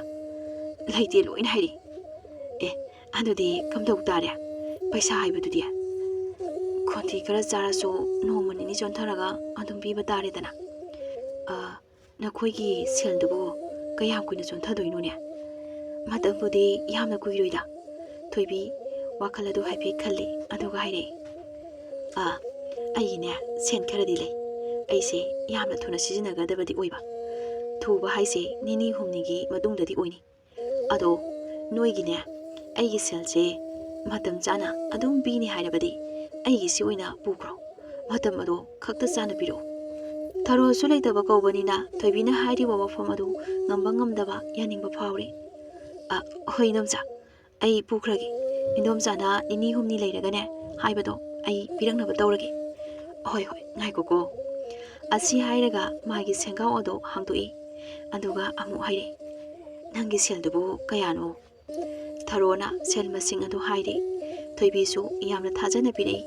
ꯂꯩꯇꯦ, ꯂꯣꯏꯅ ꯍꯥꯏꯔꯤ꯫ ꯑꯦ, ꯑꯗꯨꯗꯤ ꯀꯝꯗꯧ ꯇꯥꯔꯦ? ꯄꯩꯁꯥ ꯍꯥꯏꯕꯗꯨꯗꯤ? ꯈꯣꯟꯊꯤ ꯈꯔ ꯆꯥꯔꯁꯨ ꯅꯣꯡꯃ ꯅꯤꯅꯤ ꯆꯣꯟꯊꯔꯒ ꯑꯗꯨꯝ ꯄꯤꯕ ꯇꯥꯔꯦꯗꯅ꯫ ꯑ, ꯅꯈꯣꯏꯒꯤ ꯁꯦꯜꯗꯨꯕꯨ ꯀꯌꯥꯝ ꯀꯨꯏꯅ ꯆꯣꯟꯊꯗꯣꯏꯅꯣꯅꯦ? ꯃꯇꯝꯕꯨꯗꯤ ꯌꯥꯝꯅ ꯀꯨꯏꯔꯣꯏꯗ꯫" ꯊꯣꯏꯕꯤ ꯋꯥꯈꯜ ꯑꯗꯨ ꯍꯥꯏꯐꯦꯠ ꯈꯜꯂꯤ, ꯑꯗꯨꯒ ꯍꯥꯏꯔꯛꯏ, "ꯑꯥ, ꯑꯩꯒꯤꯅꯦ, ꯁꯦꯟ ꯈꯔꯗꯤ ꯂꯩ꯫ ꯑꯩꯁꯦ ꯌꯥꯝꯅ ꯊꯨꯅ ꯁꯤꯖꯤꯟꯅꯒꯗꯕꯗꯤ ꯑꯣꯏꯕ꯫ ꯊꯨꯕ ꯍꯥꯏꯁꯦ ꯅꯤꯅꯤ ꯍꯨꯝꯅꯤꯒꯤ ꯃꯇꯨꯡꯗꯗꯤ ꯑꯣꯏꯅꯤ꯫ ꯑꯗꯣ ꯅꯣꯏꯒꯤꯅꯦ, ꯑꯩꯒꯤ ꯁꯦꯜꯁꯦ ꯃꯇꯝ ꯆꯥꯅ ꯑꯗꯨꯝ ꯄꯤꯅꯤ ꯍꯥꯏꯔꯕꯗꯤ ꯑꯩꯒꯤꯁꯤ ꯑꯣꯏꯅ ꯄꯨꯈ꯭ꯔꯣ꯫ ꯃꯇꯝ ꯑꯗꯣ ꯈꯛꯇ ꯆꯥꯅ ꯄꯤꯔꯛꯎ꯫" ꯊꯔꯣꯁꯨ ꯂꯩꯇꯕ ꯀꯧꯕꯅꯤꯅ ꯊꯣꯏꯕꯤꯅ ꯍꯥꯏꯔꯤꯕ ꯋꯥꯐꯝ ꯑꯗꯨ ꯉꯝꯕ ꯉꯝꯗꯕ ꯌꯥꯅꯤꯡꯕ ꯐꯥꯎꯔꯤ꯫ "ꯑ, ꯍꯣꯏ ꯏꯟꯗꯣꯝꯆꯥ, ꯑꯩ ꯄꯨꯈ꯭ꯔꯒꯦ꯫ ꯏꯟꯗꯣꯝꯆꯥꯅ ꯅꯤꯅꯤ ꯍꯨꯝꯅꯤ ꯂꯩꯔꯒꯅꯦ ꯍꯥꯏꯕꯗꯣ ꯑꯩ ꯄꯤꯔꯛꯅꯕ ꯇꯧꯔꯒꯦ꯫" "ꯍꯣꯏ, ꯍꯣꯏ, ꯉꯥꯏꯈꯣꯀꯣ꯫" ꯑꯁꯤ ꯍꯥꯏꯔꯒ ꯃꯥꯒꯤ ꯁꯦꯟꯒꯥꯎ ꯑꯗꯨ ꯍꯥꯡꯗꯣꯛꯏ꯫ ꯑꯗꯨꯒ ꯑꯃꯨꯛ ꯍꯥꯏꯔꯛꯏ, "ꯅꯪꯒꯤ ꯁꯦꯜꯗꯨꯕꯨ ꯀꯌꯥꯅꯣ?" ꯊꯔꯣꯅ ꯁꯦꯜ ꯃꯁꯤꯡ ꯑꯗꯨ ꯍꯥꯏꯔꯦ꯫ ꯊꯣꯏꯕꯤꯁꯨ ꯌꯥꯝꯅ ꯊꯥꯖꯅ ꯄꯤꯔꯛꯏ꯫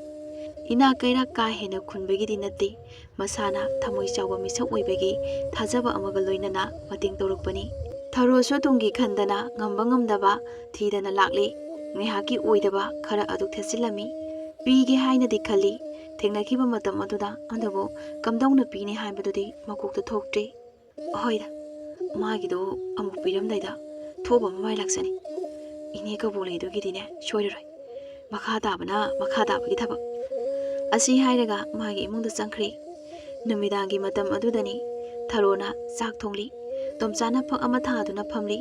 ꯏꯅꯥꯛ ꯀꯩꯔꯥꯛ ꯀꯥ ꯍꯦꯟꯅ ꯈꯨꯟꯕꯒꯤꯗꯤ ꯅꯠꯇꯦ꯫ ꯃꯁꯥꯅ ꯊꯃꯣꯏ ꯆꯥꯎꯕ ꯃꯤꯁꯛ ꯑꯣꯏꯕꯒꯤ ꯊꯥꯖꯕ ꯑꯃꯒ ꯂꯣꯏꯅꯅ ꯃꯇꯦꯡ ꯇꯧꯔꯛꯄꯅꯤ꯫ ꯊꯔꯣꯁꯨ ꯇꯨꯡꯒꯤ ꯈꯟꯗꯅ ꯉꯝꯕ ꯉꯝꯗꯕ ꯊꯤꯗꯅ ꯂꯥꯛꯂꯤ꯫ ꯉꯥꯏꯍꯥꯛꯀꯤ ꯑꯣꯏꯗꯕ ꯈꯔ ꯑꯗꯨ ꯊꯦꯠꯆꯤꯜꯂꯝꯃꯤ꯫ ꯄꯤꯒꯦ ꯍꯥꯏꯅꯗꯤ ꯈꯜꯂꯤ ꯊꯦꯡꯅꯈꯤꯕ ꯃꯇꯝ ꯑꯗꯨꯗ, ꯑꯗꯨꯕꯨ ꯀꯝꯗꯧꯅ ꯄꯤꯅꯤ ꯍꯥꯏꯕꯗꯨꯗꯤ ꯃꯀꯣꯛꯇ ꯊꯣꯛꯇ꯭ꯔꯤ꯫ ꯍꯣꯏꯗ, ꯃꯥꯒꯤꯗꯣ ꯑꯃꯨꯛ ꯄꯤꯔꯝꯗꯥꯏꯗ ꯊꯣꯛꯑꯕ ꯃꯃꯥꯏ ꯂꯥꯛꯆꯅꯤ꯫ ꯏꯅꯦ ꯀꯕꯣꯛꯂꯩꯗꯨꯒꯤꯗꯤꯅꯦ ꯁꯣꯏꯔꯔꯣꯏ꯫ ꯃꯈꯥ ꯇꯥꯕꯅ ꯃꯈꯥ ꯇꯥꯕꯒꯤ ꯊꯕꯛ꯫ ꯑꯁꯤ ꯍꯥꯏꯔꯒ ꯃꯥꯒꯤ ꯏꯃꯨꯡꯗ ꯆꯪꯈ꯭ꯔꯦ꯫ ꯅꯨꯃꯤꯗꯥꯡꯒꯤ ꯃꯇꯝ ꯑꯗꯨꯗꯅꯤ ꯊꯔꯣꯅ ꯆꯥꯛ ꯊꯣꯡꯂꯤ꯫ ꯇꯣꯝꯆꯥꯅ ꯐꯛ ꯑꯃ ꯊꯥꯗꯨꯅ ꯐꯝꯂꯤ꯫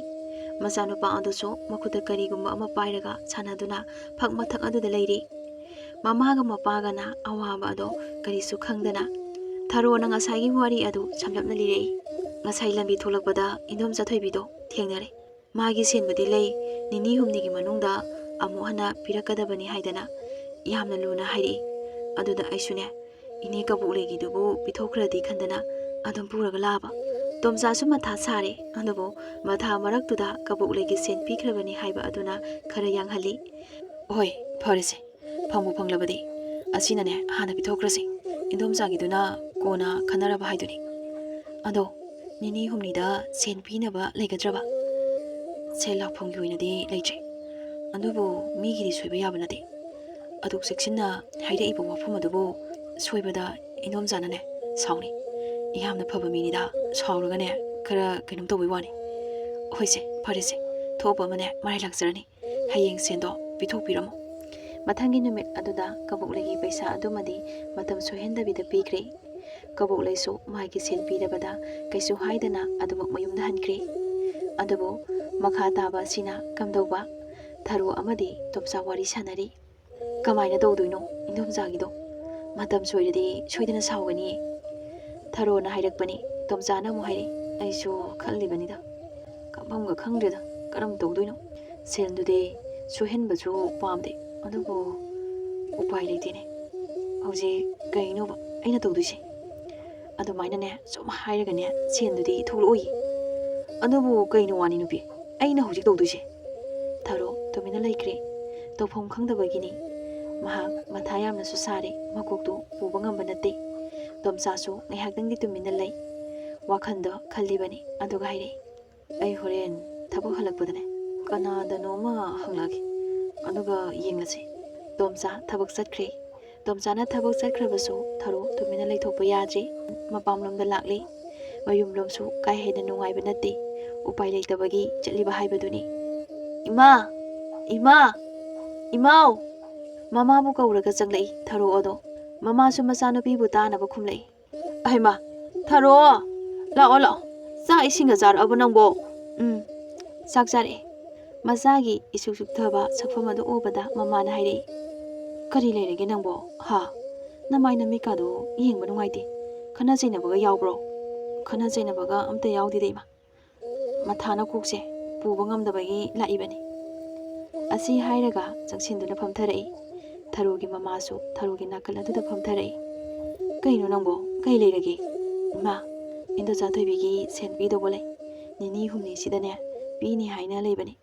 ꯃꯆꯥꯅꯨꯄꯥ ꯑꯗꯨꯁꯨ ꯃꯈꯨꯠꯇ ꯀꯔꯤꯒꯨꯝꯕ ꯑꯃ ꯄꯥꯏꯔꯒ ꯁꯥꯟꯅꯗꯨꯅ ꯐꯛ ꯃꯊꯛ ꯑꯗꯨꯗ ꯂꯩꯔꯤ꯫ ꯃꯃꯥꯒ ꯃꯄꯥꯒꯅ ꯑꯋꯥꯕ ꯑꯗꯣ ꯀꯔꯤꯁꯨ ꯈꯪꯗꯅ ꯊꯔꯣꯅ ꯉꯁꯥꯏꯒꯤ ꯋꯥꯔꯤ ꯑꯗꯨ ꯁꯝꯂꯞꯅ ꯂꯤꯔꯛꯏ꯫ ꯉꯁꯥꯏ ꯂꯝꯕꯤ ꯊꯣꯛꯂꯛꯄꯗ ꯏꯟꯗꯣꯝꯆꯥ ꯊꯣꯏꯕꯤꯗꯣ ꯊꯦꯡꯅꯔꯦ꯫ ꯃꯥꯒꯤ ꯁꯦꯟꯕꯨꯗꯤ ꯂꯩ, ꯅꯤꯅꯤ ꯍꯨꯝꯅꯤꯒꯤ ꯃꯅꯨꯡꯗ ꯑꯃꯨꯛ ꯍꯟꯅ ꯄꯤꯔꯛꯀꯗꯕꯅꯤ ꯍꯥꯏꯗꯅ ꯌꯥꯝꯅ ꯂꯨꯅ ꯍꯥꯏꯔꯛꯏ꯫ ꯑꯗꯨꯗ ꯑꯩꯁꯨꯅꯦ, ꯏꯅꯦ ꯀꯕꯣꯛꯂꯩꯒꯤꯗꯨꯕꯨ ꯄꯤꯊꯣꯛꯈ꯭ꯔꯗꯤ ꯈꯟꯗꯅ ꯑꯗꯨꯝ ꯄꯨꯔꯒ ꯂꯥꯛꯑꯕ꯫ ꯇꯣꯝꯆꯥꯁꯨ ꯃꯊꯥ ꯁꯥꯔꯦ, ꯑꯗꯨꯕꯨ ꯃꯊꯥ ꯃꯔꯛꯇꯨꯗ ꯀꯕꯣꯛꯂꯩꯒꯤ ꯁꯦꯟ ꯄꯤꯈ꯭ꯔꯕꯅꯤ ꯍꯥꯏꯕ ꯑꯗꯨꯅ ꯈꯔ ꯌꯥꯡꯍꯜꯂꯤ꯫ ꯍꯣꯏ, ꯐꯔꯦꯁꯦ, ꯐꯪꯕꯨ ꯐꯪꯂꯕꯗꯤ ꯑꯁꯤꯅꯅꯦ ꯍꯥꯟꯅ ꯄꯤꯊꯣꯛꯈ꯭ꯔꯁꯤ꯫ ꯏꯟꯗꯣꯝꯆꯥꯒꯤꯗꯨꯅ ꯀꯣꯟꯅ ꯈꯟꯅꯔꯕ ꯍꯥꯏꯗꯨꯅꯤ꯫ ꯑꯗꯣ ꯅꯤꯅꯤ ꯍꯨꯝꯅꯤꯗ ꯁꯦꯟ ꯄꯤꯅꯕ ꯂꯩꯒꯗ꯭ꯔꯕ? ꯁꯦꯜ ꯂꯥꯛꯐꯝꯒꯤ ꯑꯣꯏꯅꯗꯤ ꯂꯩꯇ꯭ꯔꯦ, ꯑꯗꯨꯕꯨ ꯃꯤꯒꯤꯗꯤ ꯁꯣꯏꯕ ꯌꯥꯕ ꯅꯠꯇꯦ꯫ ꯑꯗꯨꯛ ꯆꯦꯛꯁꯤꯟꯅ ꯍꯥꯏꯔꯛꯏꯕ ꯋꯥꯐꯝ ꯑꯗꯨꯕꯨ ꯁꯣꯏꯕꯗ ꯏꯟꯗꯣꯝꯆꯥꯅꯅꯦ ꯁꯥꯎꯅꯤ꯫ ꯌꯥꯝꯅ ꯐꯕ ꯃꯤꯅꯤꯗ, ꯁꯥꯎꯔꯒꯅꯦ ꯈꯔ ꯀꯩꯅꯣꯝ ꯇꯧꯕꯩ ꯋꯥꯅꯤ꯫ ꯍꯣꯏꯁꯦ, ꯐꯔꯦꯁꯦ, ꯊꯣꯛꯄ ꯑꯃꯅꯦ ꯃꯔꯥꯏ ꯂꯥꯛꯆꯔꯅꯤ꯫ ꯍꯌꯦꯡ ꯁꯦꯟꯗꯣ ꯄꯤꯊꯣꯛꯄꯤꯔꯝꯃꯣ꯫ ꯃꯊꯪꯒꯤ ꯅꯨꯃꯤꯠ ꯑꯗꯨꯗ ꯀꯕꯣꯛꯂꯩꯒꯤ ꯄꯩꯁꯥ ꯑꯗꯨꯃꯗꯤ ꯃꯇꯝ ꯁꯣꯏꯍꯟꯗꯕꯤꯗ ꯄꯤꯈ꯭ꯔꯦ꯫ ꯀꯕꯣꯛꯂꯩꯁꯨ ꯃꯥꯒꯤ ꯁꯦꯟ ꯄꯤꯔꯕꯗ ꯀꯩꯁꯨ ꯍꯥꯏꯗꯅ ꯑꯗꯨꯃꯛ ꯃꯌꯨꯝꯗ ꯍꯟꯈ꯭ꯔꯦ꯫ ꯑꯗꯨꯕꯨ ꯃꯈꯥ ꯇꯥꯕ ꯑꯁꯤꯅ ꯀꯝꯗꯧꯕ? ꯊꯔꯣ ꯑꯃꯗꯤ ꯇꯣꯝꯆꯥ ꯋꯥꯔꯤ ꯁꯥꯟꯅꯔꯤ꯫ ꯀꯃꯥꯏꯅ ꯇꯧꯗꯣꯏꯅꯣ ꯏꯟꯗꯣꯝꯆꯥꯒꯤꯗꯣ? ꯃꯇꯝ ꯁꯣꯏꯔꯗꯤ ꯁꯣꯏꯗꯅ ꯁꯥꯎꯒꯅꯤꯌꯦ꯫ ꯊꯔꯣꯅ ꯍꯥꯏꯔꯛꯄꯅꯤ꯫ ꯇꯣꯝꯆꯥꯅ ꯑꯃꯨꯛ ꯍꯥꯏꯔꯛꯏ, ꯑꯩꯁꯨ ꯈꯜꯂꯤꯕꯅꯤꯗ, ꯀꯝꯐꯝꯒ ꯈꯪꯗ꯭ꯔꯦꯗ, ꯀꯔꯝ ꯇꯧꯗꯣꯏꯅꯣ? ꯁꯦꯜꯗꯨꯗꯤ ꯁꯣꯏꯍꯟꯕꯁꯨ ꯄꯥꯝꯗꯦ, ꯑꯗꯨꯕꯨ ꯎꯄꯥꯏ ꯂꯩꯇꯦꯅꯦ꯫ ꯍꯧꯖꯤꯛ ꯀꯩꯅꯣꯕ ꯑꯩꯅ ꯇꯧꯗꯣꯏꯁꯦ? ꯑꯗꯨꯃꯥꯏꯅꯅꯦ ꯁꯨꯝ ꯍꯥꯏꯔꯒꯅꯦ ꯁꯦꯟꯗꯨꯗꯤ ꯊꯣꯛꯂꯛꯑꯣꯏ꯫ ꯑꯗꯨꯕꯨ ꯀꯩꯅꯣ ꯋꯥꯅꯤ ꯅꯨꯄꯤ, ꯑꯩꯅ ꯍꯧꯖꯤꯛ ꯇꯧꯗꯣꯏꯁꯦ? ꯊꯔꯣ ꯇꯨꯃꯤꯟꯅ ꯂꯩꯈ꯭ꯔꯦ꯫ ꯇꯧꯐꯝ ꯈꯪꯗꯕꯒꯤꯅꯤ꯫ ꯃꯍꯥꯛ ꯃꯊꯥ ꯌꯥꯝꯅꯁꯨ ꯁꯥꯔꯦ, ꯃꯀꯣꯛꯇꯨ ꯄꯨꯕ ꯉꯝꯕ ꯅꯠꯇꯦ꯫ ꯇꯣꯝꯆꯥꯁꯨ ꯉꯥꯏꯍꯥꯛꯇꯪꯗꯤ ꯇꯨꯃꯤꯟꯅ ꯂꯩ꯫ ꯋꯥꯈꯜꯗꯣ ꯈꯜꯂꯤꯕꯅꯤ, ꯑꯗꯨꯒ ꯍꯥꯏꯔꯛꯏ, ꯑꯩ ꯍꯣꯔꯦꯟ ꯊꯕꯛ ꯍꯜꯂꯛꯄꯗꯅꯦ ꯀꯅꯥꯗꯅꯣ ꯑꯃ ꯍꯪꯂꯛꯑꯒꯦ, ꯑꯗꯨꯒ ꯌꯦꯡꯂꯁꯤ꯫ ꯇꯣꯝꯆꯥ ꯊꯕꯛ ꯆꯠꯈ꯭ꯔꯦ꯫ ꯇꯣꯝꯆꯥꯅ ꯊꯕꯛ ꯆꯠꯈ꯭ꯔꯕꯁꯨ ꯊꯔꯣ ꯇꯨꯃꯤꯟꯅ ꯂꯩꯊꯣꯛꯄ ꯌꯥꯗ꯭ꯔꯦ꯫ ꯃꯄꯥꯝꯂꯣꯝꯗ ꯂꯥꯛꯂꯤ꯫ ꯃꯌꯨꯝꯂꯣꯝꯁꯨ ꯀꯥ ꯍꯦꯟꯅ ꯅꯨꯡꯉꯥꯏꯕ ꯅꯠꯇꯦ꯫ ꯎꯄꯥꯏ ꯂꯩꯇꯕꯒꯤ ꯆꯠꯂꯤꯕ ꯍꯥꯏꯕꯗꯨꯅꯤ꯫ "ꯏꯃꯥ! ꯏꯃꯥ! ꯏꯃꯥꯎ!" ꯃꯃꯥꯕꯨ ꯀꯧꯔꯒ ꯆꯪꯂꯛꯏ ꯊꯔꯣ ꯑꯗꯣ꯫ ꯃꯃꯥꯁꯨ ꯃꯆꯥꯅꯨꯄꯤꯕꯨ ꯇꯥꯅꯕ ꯈꯨꯝꯂꯛꯏ꯫ "ꯑꯍꯩꯃꯥ! ꯊꯔꯣ! ꯂꯥꯛꯑꯣ, ꯂꯥꯛꯑꯣ꯫ ꯆꯥꯛ ꯏꯁꯤꯡꯒ ꯆꯥꯔꯛꯑꯕ ꯅꯪꯕꯣ?" "ꯎꯝ, ꯆꯥꯛ ꯆꯥꯔꯛꯑꯦ꯫" ꯃꯆꯥꯒꯤ ꯏꯁꯨꯛ ꯁꯨꯛꯊꯕ ꯁꯛꯐꯝ ꯑꯗꯨ ꯎꯕꯗ ꯃꯃꯥꯅ ꯍꯥꯏꯔꯛꯏ, "ꯀꯔꯤ ꯂꯩꯔꯒꯦ ꯅꯪꯕꯣ? ꯍꯥ? ꯅꯃꯥꯏ ꯅꯃꯤꯠꯀꯥꯗꯣ ꯌꯦꯡꯕ ꯅꯨꯡꯉꯥꯏꯇꯦ꯫ ꯈꯠꯅ ꯆꯩꯅꯕꯒ ꯌꯥꯎꯕ꯭ꯔꯣ?" "ꯈꯠꯅ ꯆꯩꯅꯕꯒ ꯑꯝꯇ ꯌꯥꯎꯗꯦꯗ ꯏꯃꯥ꯫ ꯃꯊꯥꯅ ꯀꯣꯛꯁꯦ ꯄꯨꯕ ꯉꯝꯗꯕꯒꯤ ꯂꯥꯛꯏꯕꯅꯤ꯫" ꯑꯁꯤ ꯍꯥꯏꯔꯒ ꯆꯪꯁꯤꯟꯗꯨꯅ ꯐꯝꯊꯔꯛꯏ꯫ ꯊꯔꯣꯒꯤ ꯃꯃꯥꯁꯨ ꯊꯔꯣꯒꯤ ꯅꯥꯀꯜ ꯑꯗꯨꯗ ꯐꯝꯊꯔꯛꯏ꯫ "ꯀꯩꯅꯣ ꯅꯪꯕꯣ? ꯀꯩ ꯂꯩꯔꯒꯦ?" "ꯏꯃꯥ, ꯏꯟꯗꯣꯆꯥ ꯊꯣꯏꯕꯤꯒꯤ ꯁꯦꯟ ꯄꯤꯗꯧꯕ ꯂꯩ꯫ ꯅꯤꯅꯤ ꯍꯨꯝꯅꯤꯁꯤꯗꯅꯦ ꯄꯤꯅꯤ ꯍꯥꯏꯅ ꯂꯩꯕꯅꯤ꯫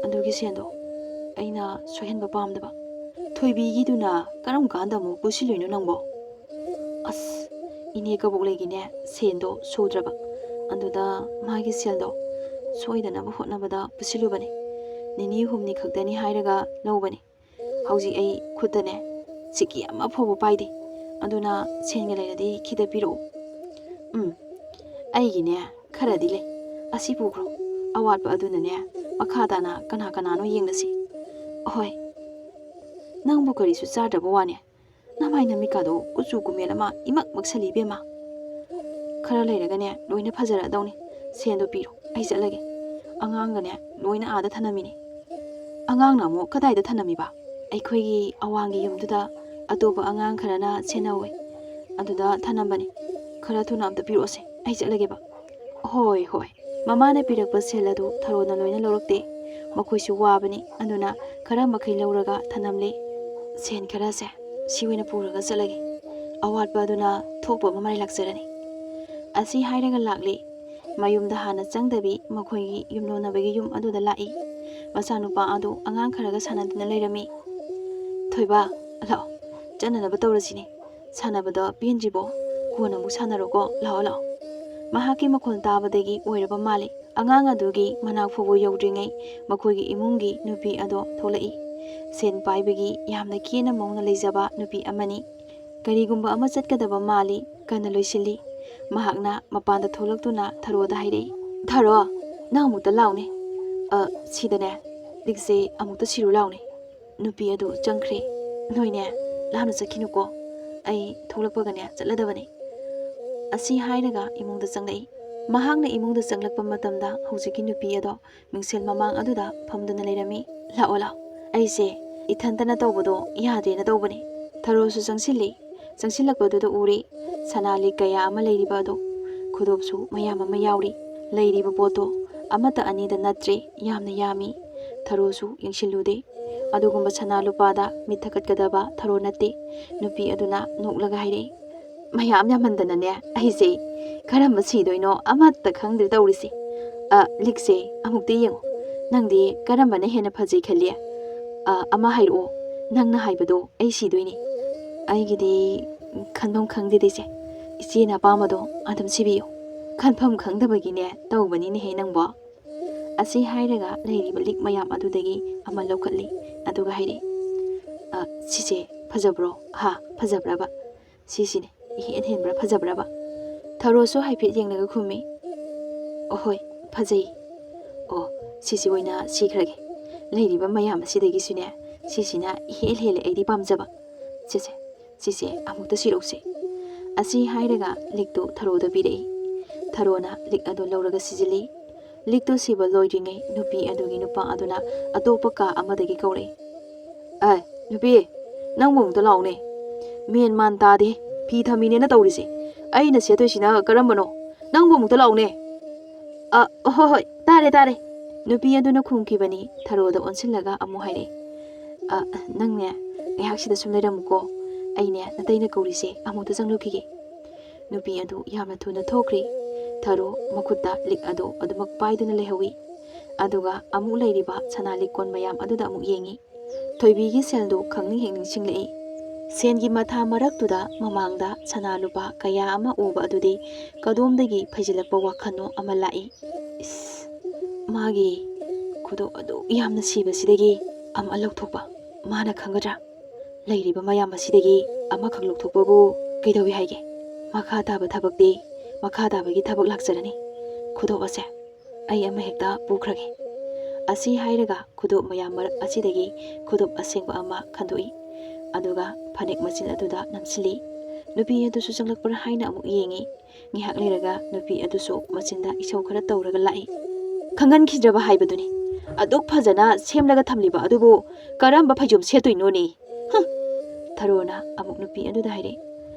ꯑꯗꯨꯒꯤ ꯁꯦꯟꯗꯣ ꯑꯩꯅ ꯁꯣꯏꯍꯟꯕ ꯄꯥꯝꯗꯕ꯫" "ꯊꯣꯏꯕꯤꯒꯤꯗꯨꯅ ꯀꯔꯝ ꯀꯥꯟꯗ ꯑꯃꯨꯛ ꯄꯨꯁꯤꯜꯂꯨꯏꯅꯣ ꯅꯪꯕꯣ?" "ꯑꯁ, ꯏꯅꯦ ꯀꯕꯣꯛꯂꯩꯒꯤꯅꯦ ꯁꯦꯟꯗꯣ ꯁꯨꯗ꯭ꯔꯕ, ꯑꯗꯨꯗ ꯃꯥꯒꯤ ꯁꯦꯜꯗꯣ ꯁꯣꯏꯗꯅꯕ ꯍꯣꯠꯅꯕꯗ ꯄꯨꯁꯤꯜꯂꯨꯕꯅꯤ꯫ ꯅꯤꯅꯤ ꯍꯨꯝꯅꯤ ꯈꯛꯇꯅꯤ ꯍꯥꯏꯔꯒ ꯂꯧꯕꯅꯤ꯫ ꯍꯧꯖꯤꯛ ꯑꯩ ꯈꯨꯠꯇꯅꯦ ꯁꯤꯀꯤ ꯑꯃ ꯐꯥꯎꯕ ꯄꯥꯏꯗꯦ꯫ ꯑꯗꯨꯅ ꯁꯦꯟꯒ ꯂꯩꯔꯗꯤ ꯈꯤꯇ ꯄꯤꯔꯛꯎ꯫" "ꯎꯝ, ꯑꯩꯒꯤꯅꯦ ꯈꯔꯗꯤ ꯂꯩ꯫ ꯑꯁꯤ ꯄꯨꯈ꯭ꯔꯣ꯫ ꯑꯋꯥꯠꯄ ꯑꯗꯨꯅꯅꯦ ꯃꯈꯥ ꯇꯥꯅ ꯀꯅꯥ ꯀꯅꯥꯅꯣ ꯌꯦꯡꯂꯁꯤ꯫" "ꯑꯍꯣꯏ꯫ ꯅꯪꯕꯨ ꯀꯔꯤꯁꯨ ꯆꯥꯗ꯭ꯔꯕ ꯋꯥꯅꯦ? ꯅꯃꯥꯏ ꯅꯃꯤꯠꯀꯥꯗꯣ ꯀꯨꯆꯨ ꯀꯨꯃꯦꯟ ꯑꯃ ꯏꯃꯛ ꯃꯛꯁꯜꯂꯤ ꯏꯕꯦꯝꯃ꯫ ꯈꯔ ꯂꯩꯔꯒꯅꯦ ꯂꯣꯏꯅ ꯐꯖꯔꯛꯑꯗꯧꯅꯤ꯫ ꯁꯦꯟꯗꯣ ꯄꯤꯔꯣ, ꯑꯩ ꯆꯠꯂꯒꯦ꯫ ꯑꯉꯥꯡꯒꯅꯦ ꯂꯣꯏꯅ ꯑꯥꯗ ꯊꯅꯝꯃꯤꯅꯦ꯫" "ꯑꯉꯥꯡꯅ ꯑꯃꯨꯛ ꯀꯗꯥꯏꯗ ꯊꯅꯝꯃꯤꯕ?" "ꯑꯩꯈꯣꯏꯒꯤ ꯑꯋꯥꯡꯒꯤ ꯌꯨꯝꯗꯨꯗ ꯑꯇꯣꯞꯄ ꯑꯉꯥꯡ ꯈꯔꯅ ꯁꯦꯟꯅꯍꯧꯋꯦ꯫ ꯑꯗꯨꯗ ꯊꯅꯝꯕꯅꯦ꯫ ꯈꯔ ꯊꯨꯅ ꯑꯝꯇ ꯄꯤꯔꯛꯑꯣꯁꯦ, ꯑꯩ ꯆꯠꯂꯒꯦꯕ꯫" "ꯍꯣꯏ, ꯍꯣꯏ꯫" ꯃꯃꯥꯅ ꯄꯤꯔꯛꯄ ꯁꯦꯜ ꯑꯗꯨ ꯊꯔꯣꯅ ꯂꯣꯏꯅ ꯂꯧꯔꯛꯇꯦ꯫ ꯃꯈꯣꯏꯁꯨ ꯋꯥꯕꯅꯤ, ꯑꯗꯨꯅ ꯈꯔ ꯃꯈꯩ ꯂꯧꯔꯒ ꯊꯅꯝꯂꯦ꯫ "ꯁꯦꯟ ꯈꯔꯁꯦ ꯁꯤ ꯑꯣꯏꯅ ꯄꯨꯔꯒ ꯆꯠꯂꯒꯦ꯫ ꯑꯋꯥꯠꯄ ꯑꯗꯨꯅ ꯊꯣꯛꯄ ꯑꯃ ꯃꯔꯥꯏ ꯂꯥꯛꯆꯔꯅꯤ꯫" ꯑꯁꯤ ꯍꯥꯏꯔꯒ ꯂꯥꯛꯂꯦ꯫ ꯃꯌꯨꯝꯗ ꯍꯥꯟꯅ ꯆꯪꯗꯕꯤ ꯃꯈꯣꯏꯒꯤ ꯌꯨꯝꯂꯣꯟꯅꯕꯒꯤ ꯌꯨꯝ ꯑꯗꯨꯗ ꯂꯥꯛꯏ꯫ ꯃꯆꯥꯅꯨꯄꯥ ꯑꯗꯨ ꯑꯉꯥꯡ ꯈꯔꯒ ꯁꯥꯟꯅꯗꯨꯅ ꯂꯩꯔꯝꯃꯤ꯫ "ꯊꯣꯏꯕ, ꯂꯥꯛꯑꯣ, ꯆꯠꯅꯅꯕ ꯇꯧꯔꯁꯤꯅꯦ꯫ ꯁꯥꯟꯅꯕꯗꯣ ꯄꯦꯟꯗ꯭ꯔꯤꯕꯣ? ꯀꯣꯟꯅ ꯑꯃꯨꯛ ꯁꯥꯟꯅꯔꯣꯀꯣ, ꯂꯥꯛꯑꯣ, ꯂꯥꯛꯑꯣ꯫" ꯃꯍꯥꯛꯀꯤ ꯃꯈꯣꯜ ꯇꯥꯕꯗꯒꯤ ꯑꯣꯏꯔꯕ ꯃꯥꯜꯂꯤ꯫ ꯑꯉꯥꯡ ꯑꯗꯨꯒꯤ ꯃꯅꯥꯛ ꯐꯥꯎꯕ ꯌꯧꯗ꯭ꯔꯤꯉꯩ ꯃꯈꯣꯏꯒꯤ ꯏꯃꯨꯡꯒꯤ ꯅꯨꯄꯤ ꯑꯗꯣ ꯊꯣꯛꯂꯛꯏ꯫ ꯁꯦꯟ ꯄꯥꯏꯕꯒꯤ ꯌꯥꯝꯅ ꯀꯦꯅ ꯃꯧꯅ ꯂꯩꯖꯕ ꯅꯨꯄꯤ ꯑꯃꯅꯤ꯫ ꯀꯔꯤꯒꯨꯝꯕ ꯑꯃ ꯆꯠꯀꯗꯕ ꯃꯥꯜꯂꯤ, ꯀꯟꯅ ꯂꯣꯏꯁꯤꯜꯂꯤ꯫ ꯃꯍꯥꯛꯅ ꯃꯄꯥꯟꯗ ꯊꯣꯛꯂꯛꯇꯨꯅ ꯊꯔꯣꯗ ꯍꯥꯏꯔꯛꯏ, "ꯊꯔꯣ, ꯅꯪ ꯑꯃꯨꯛꯇ ꯂꯥꯎꯅꯦ꯫ ꯑ, ꯁꯤꯗꯅꯦ, ꯂꯤꯛꯁꯦ ꯑꯃꯨꯛꯇ ꯁꯤꯔꯨ ꯂꯥꯎꯅꯦ꯫" ꯅꯨꯄꯤ ꯑꯗꯨ ꯆꯪꯈ꯭ꯔꯦ꯫ "ꯅꯣꯏꯅꯦ, ꯂꯥꯞꯅ ꯆꯠꯈꯤꯅꯨꯀꯣ, ꯑꯩ ꯊꯣꯛꯂꯛꯄꯒꯅꯦ ꯆꯠꯂꯗꯕꯅꯤ꯫" ꯑꯁꯤ ꯍꯥꯏꯔꯒ ꯏꯃꯨꯡꯗ ꯆꯪꯂꯛꯏ꯫ ꯃꯍꯥꯛꯅ ꯏꯃꯨꯡꯗ ꯆꯪꯂꯛꯄ ꯃꯇꯝꯗ ꯍꯧꯖꯤꯛꯀꯤ ꯅꯨꯄꯤ ꯑꯗꯣ ꯃꯤꯡꯁꯦꯜ ꯃꯃꯥꯡ ꯑꯗꯨꯗ ꯐꯝꯗꯨꯅ ꯂꯩꯔꯝꯃꯤ꯫ "ꯂꯥꯛꯑꯣ, ꯂꯥꯛꯑꯣ, ꯑꯩꯁꯦ ꯏꯊꯟꯇꯅ ꯇꯧꯕꯗꯣ ꯌꯥꯗꯦꯅ ꯇꯧꯕꯅꯤ꯫" ꯊꯔꯣꯁꯨ ꯆꯪꯁꯤꯜꯂꯤ꯫ ꯆꯪꯁꯤꯜꯂꯛꯄꯗꯨꯗ ꯎꯔꯦ ꯁꯅꯥ ꯂꯤꯛ ꯀꯌꯥ ꯑꯃ ꯂꯩꯔꯤꯕ ꯑꯗꯣ꯫ ꯈꯨꯗꯣꯞꯁꯨ ꯃꯌꯥꯝ ꯑꯃ ꯌꯥꯎꯔꯤ꯫ ꯂꯩꯔꯤꯕ ꯄꯣꯠꯇꯣ ꯑꯃꯠꯇ ꯑꯅꯤꯗ ꯅꯠꯇ꯭ꯔꯦ, ꯌꯥꯝꯅ ꯌꯥꯝꯃꯤ꯫ ꯊꯔꯣꯁꯨ ꯌꯦꯡꯁꯤꯜꯂꯨꯗꯦ꯫ ꯑꯗꯨꯒꯨꯝꯕ ꯁꯅꯥ ꯂꯨꯄꯥꯗ ꯃꯤꯠ ꯊꯛꯀꯠꯀꯗꯕ ꯊꯔꯣ ꯅꯠꯇꯦ꯫ ꯅꯨꯄꯤ ꯑꯗꯨꯅ ꯅꯣꯛꯂꯒ ꯍꯥꯏꯔꯛꯏ, ꯃꯌꯥꯝ ꯌꯥꯝꯃꯟꯗꯅꯅꯦ, ꯑꯩꯁꯦ ꯀꯔꯝꯕ ꯁꯤꯗꯣꯏꯅꯣ ꯑꯃꯠꯇ ꯈꯪꯗ꯭ꯔꯦ ꯇꯧꯔꯤꯁꯦ꯫ ꯑ, ꯂꯤꯛꯁꯦ ꯑꯃꯨꯛꯇ ꯌꯦꯡꯉꯣ꯫ ꯅꯪꯗꯤ ꯀꯔꯝꯕꯅ ꯍꯦꯟꯅ ꯐꯖꯩ ꯈꯜꯂꯤ? ꯑ, ꯑꯃ ꯍꯥꯏꯔꯛꯑꯣ꯫ ꯅꯪꯅ ꯍꯥꯏꯕꯗꯣ ꯑꯩ ꯁꯤꯗꯣꯏꯅꯦ꯫ ꯑꯩꯒꯤꯗꯤ ꯈꯟꯐꯝ ꯈꯪꯗꯦꯗ ꯏꯆꯦ꯫ ꯏꯆꯦꯅ ꯑꯄꯥꯝꯕꯗꯣ ꯑꯗꯨꯝ ꯁꯤꯕꯤꯌꯨ꯫ ꯈꯟꯐꯝ ꯈꯪꯗꯕꯒꯤꯅꯦ ꯇꯧꯕꯅꯤꯅꯦꯍꯦ ꯅꯪꯕꯣ꯫ ꯑꯁꯤ ꯍꯥꯏꯔꯒ ꯂꯩꯔꯤꯕ ꯂꯤꯛ ꯃꯌꯥꯝ ꯑꯗꯨꯗꯒꯤ ꯑꯃ ꯂꯧꯈꯠꯂꯤ꯫ ꯑꯗꯨꯒ ꯍꯥꯏꯔꯛꯏ, "ꯑ, ꯁꯤꯁꯦ ꯐꯖꯕ꯭ꯔꯣ? ꯍꯥ, ꯐꯖꯕ꯭ꯔꯕ? ꯁꯤꯁꯤꯅꯦ ꯏꯍꯦꯟ ꯍꯦꯟꯕ꯭ꯔꯥ ꯐꯖꯕ꯭ꯔꯕ?" ꯊꯔꯣꯁꯨ ꯍꯥꯏꯐꯦꯠ ꯌꯦꯡꯂꯒ ꯈꯨꯝꯃꯤ, "ꯑꯍꯣꯏ, ꯐꯖꯩ꯫ ꯑꯣ, ꯁꯤꯁꯤ ꯑꯣꯏꯅ ꯁꯤꯈ꯭ꯔꯒꯦ꯫ ꯂꯩꯔꯤꯕ ꯃꯌꯥꯝ ꯑꯁꯤꯗꯒꯤꯁꯨꯅꯦ ꯁꯤꯁꯤꯅ ꯏꯍꯦꯜ ꯍꯦꯜꯂꯦ ꯑꯩꯗꯤ ꯄꯥꯝꯖꯕ꯫ ꯁꯦ, ꯁꯦ, ꯁꯤꯁꯦ ꯑꯃꯨꯛꯇ ꯁꯤꯔꯣꯛꯁꯦ꯫" ꯑꯁꯤ ꯍꯥꯏꯔꯒ ꯂꯤꯛꯇꯨ ꯊꯔꯣꯗ ꯄꯤꯔꯛꯏ꯫ ꯊꯔꯣꯅ ꯂꯤꯛ ꯑꯗꯨ ꯂꯧꯔꯒ ꯁꯤꯖꯤꯜꯂꯤ꯫ ꯂꯤꯛꯇꯨ ꯁꯤꯕ ꯂꯣꯏꯗ꯭ꯔꯤꯉꯩ ꯅꯨꯄꯤ ꯑꯗꯨꯒꯤ ꯅꯨꯄꯥ ꯑꯗꯨꯅ ꯑꯇꯣꯞꯄ ꯀꯥ ꯑꯃꯗꯒꯤ ꯀꯧꯔꯛꯏ, "ꯑꯦ, ꯅꯨꯄꯤ, ꯅꯪꯕꯨ ꯑꯃꯨꯛꯇ ꯂꯥꯛꯎꯅꯦ꯫ ꯃꯦꯟ ꯃꯥꯟ ꯇꯥꯗꯦ, ꯐꯤ ꯊꯝꯃꯤꯅꯦꯅ ꯇꯧꯔꯤꯁꯦ꯫ ꯑꯩꯅ ꯁꯦꯠꯇꯣꯏꯁꯤꯅ ꯀꯔꯝꯕꯅꯣ? ꯅꯪꯕꯨ ꯑꯃꯨꯛꯇ ꯂꯥꯛꯎꯅꯦ꯫" "ꯑ, ꯍꯣꯏ, ꯍꯣꯏ, ꯇꯥꯔꯦ, ꯇꯥꯔꯦ꯫" ꯅꯨꯄꯤ ꯑꯗꯨꯅ ꯈꯨꯝꯈꯤꯕꯅꯤ꯫ ꯊꯔꯣꯗ ꯑꯣꯟꯁꯤꯜꯂꯒ ꯑꯃꯨꯛ ꯍꯥꯏꯔꯛꯏ, "ꯑ, ꯅꯪꯅꯦ, ꯉꯥꯏꯍꯥꯛꯁꯤꯗ ꯁꯨꯝ ꯂꯩꯔꯝꯃꯨꯀꯣ꯫ ꯑꯩꯅꯦ, ꯅꯇꯩꯅ ꯀꯧꯔꯤꯁꯦ ꯑꯃꯨꯛꯇ ꯆꯪꯂꯨꯈꯤꯒꯦ꯫" ꯅꯨꯄꯤ ꯑꯗꯨ ꯌꯥꯝꯅ ꯊꯨꯅ ꯊꯣꯛꯈ꯭ꯔꯤ꯫ ꯊꯔꯣ ꯃꯈꯨꯠꯇ ꯂꯤꯛ ꯑꯗꯨ ꯑꯗꯨꯃꯛ ꯄꯥꯏꯗꯨꯅ ꯂꯩꯍꯧꯏ꯫ ꯑꯗꯨꯒ ꯑꯃꯨꯛ ꯂꯩꯔꯤꯕ ꯁꯅꯥ ꯂꯤꯛꯀꯣꯟ ꯃꯌꯥꯝ ꯑꯗꯨꯗ ꯑꯃꯨꯛ ꯌꯦꯡꯉꯤ꯫ ꯊꯣꯏꯕꯤꯒꯤ ꯁꯦꯜꯗꯨ ꯈꯪꯅꯤꯡ ꯍꯦꯛ ꯅꯤꯡꯁꯤꯡꯂꯛꯏ꯫ ꯁꯦꯟꯒꯤ ꯃꯊꯥ ꯃꯔꯛꯇꯨꯗ ꯃꯃꯥꯡꯗ ꯁꯅꯥ ꯂꯨꯄꯥ ꯀꯌꯥ ꯑꯃ ꯎꯕ ꯑꯗꯨꯗꯤ ꯀꯗꯣꯝꯗꯒꯤ ꯐꯩꯖꯤꯜꯂꯛꯄ ꯋꯥꯈꯜꯅꯣ ꯑꯃ ꯂꯥꯛꯏ꯫ ꯏꯁ, ꯃꯥꯒꯤ ꯈꯨꯗꯣꯞ ꯑꯗꯨ ꯌꯥꯝꯅ ꯁꯤꯕꯁꯤꯗꯒꯤ ꯑꯃ ꯂꯧꯊꯣꯛꯄ ꯃꯥꯅ ꯈꯪꯒꯗ꯭ꯔꯥ? ꯂꯩꯔꯤꯕ ꯃꯌꯥꯝ ꯑꯁꯤꯗꯒꯤ ꯑꯃꯈꯛ ꯂꯧꯊꯣꯛꯄꯕꯨ ꯀꯩꯗꯧꯏ ꯍꯥꯏꯒꯦ? ꯃꯈꯥ ꯇꯥꯕ ꯊꯕꯛꯇꯤ ꯃꯈꯥ ꯇꯥꯕꯒꯤ ꯊꯕꯛ ꯂꯥꯛꯆꯔꯅꯤ꯫ ꯈꯨꯗꯣꯞ ꯑꯁꯦ ꯑꯩ ꯑꯃ ꯍꯦꯛꯇ ꯄꯨꯈ꯭ꯔꯒꯦ꯫ ꯑꯁꯤ ꯍꯥꯏꯔꯒ ꯈꯨꯗꯣꯞ ꯃꯌꯥꯝ ꯃꯔꯛ ꯑꯁꯤꯗꯒꯤ ꯈꯨꯗꯣꯞ ꯑꯁꯦꯡꯕ ꯑꯃ ꯈꯟꯗꯣꯛꯏ꯫ ꯑꯗꯨꯒ ꯐꯅꯦꯛ ꯃꯆꯤꯟ ꯑꯗꯨꯗ ꯅꯝꯁꯤꯜꯂꯤ꯫ ꯅꯨꯄꯤ ꯑꯗꯨꯁꯨ ꯆꯪꯂꯛꯄ꯭ꯔꯥ ꯍꯥꯏꯅ ꯑꯃꯨꯛ ꯌꯦꯡꯉꯤ꯫ ꯉꯥꯏꯍꯥꯛ ꯂꯩꯔꯒ ꯅꯨꯄꯤ ꯑꯗꯨꯁꯨ ꯃꯆꯤꯟꯗ ꯏꯁꯧ ꯈꯔ ꯇꯧꯔꯒ ꯂꯥꯛꯏ꯫ "ꯈꯪꯍꯟꯈꯤꯗ꯭ꯔꯕ ꯍꯥꯏꯕꯗꯨꯅꯤ꯫ ꯑꯗꯨꯛ ꯐꯖꯅ ꯁꯦꯝꯂꯒ ꯊꯝꯂꯤꯕ ꯑꯗꯨꯕꯨ ꯀꯔꯝꯕ ꯐꯩꯖꯣꯝ ꯁꯦꯠꯇꯣꯏꯅꯣꯅꯦ?" ꯍꯨꯝ! ꯊꯔꯣꯅ ꯑꯃꯨꯛ ꯅꯨꯄꯤ ꯑꯗꯨꯗ ꯍꯥꯏꯔꯛꯏ,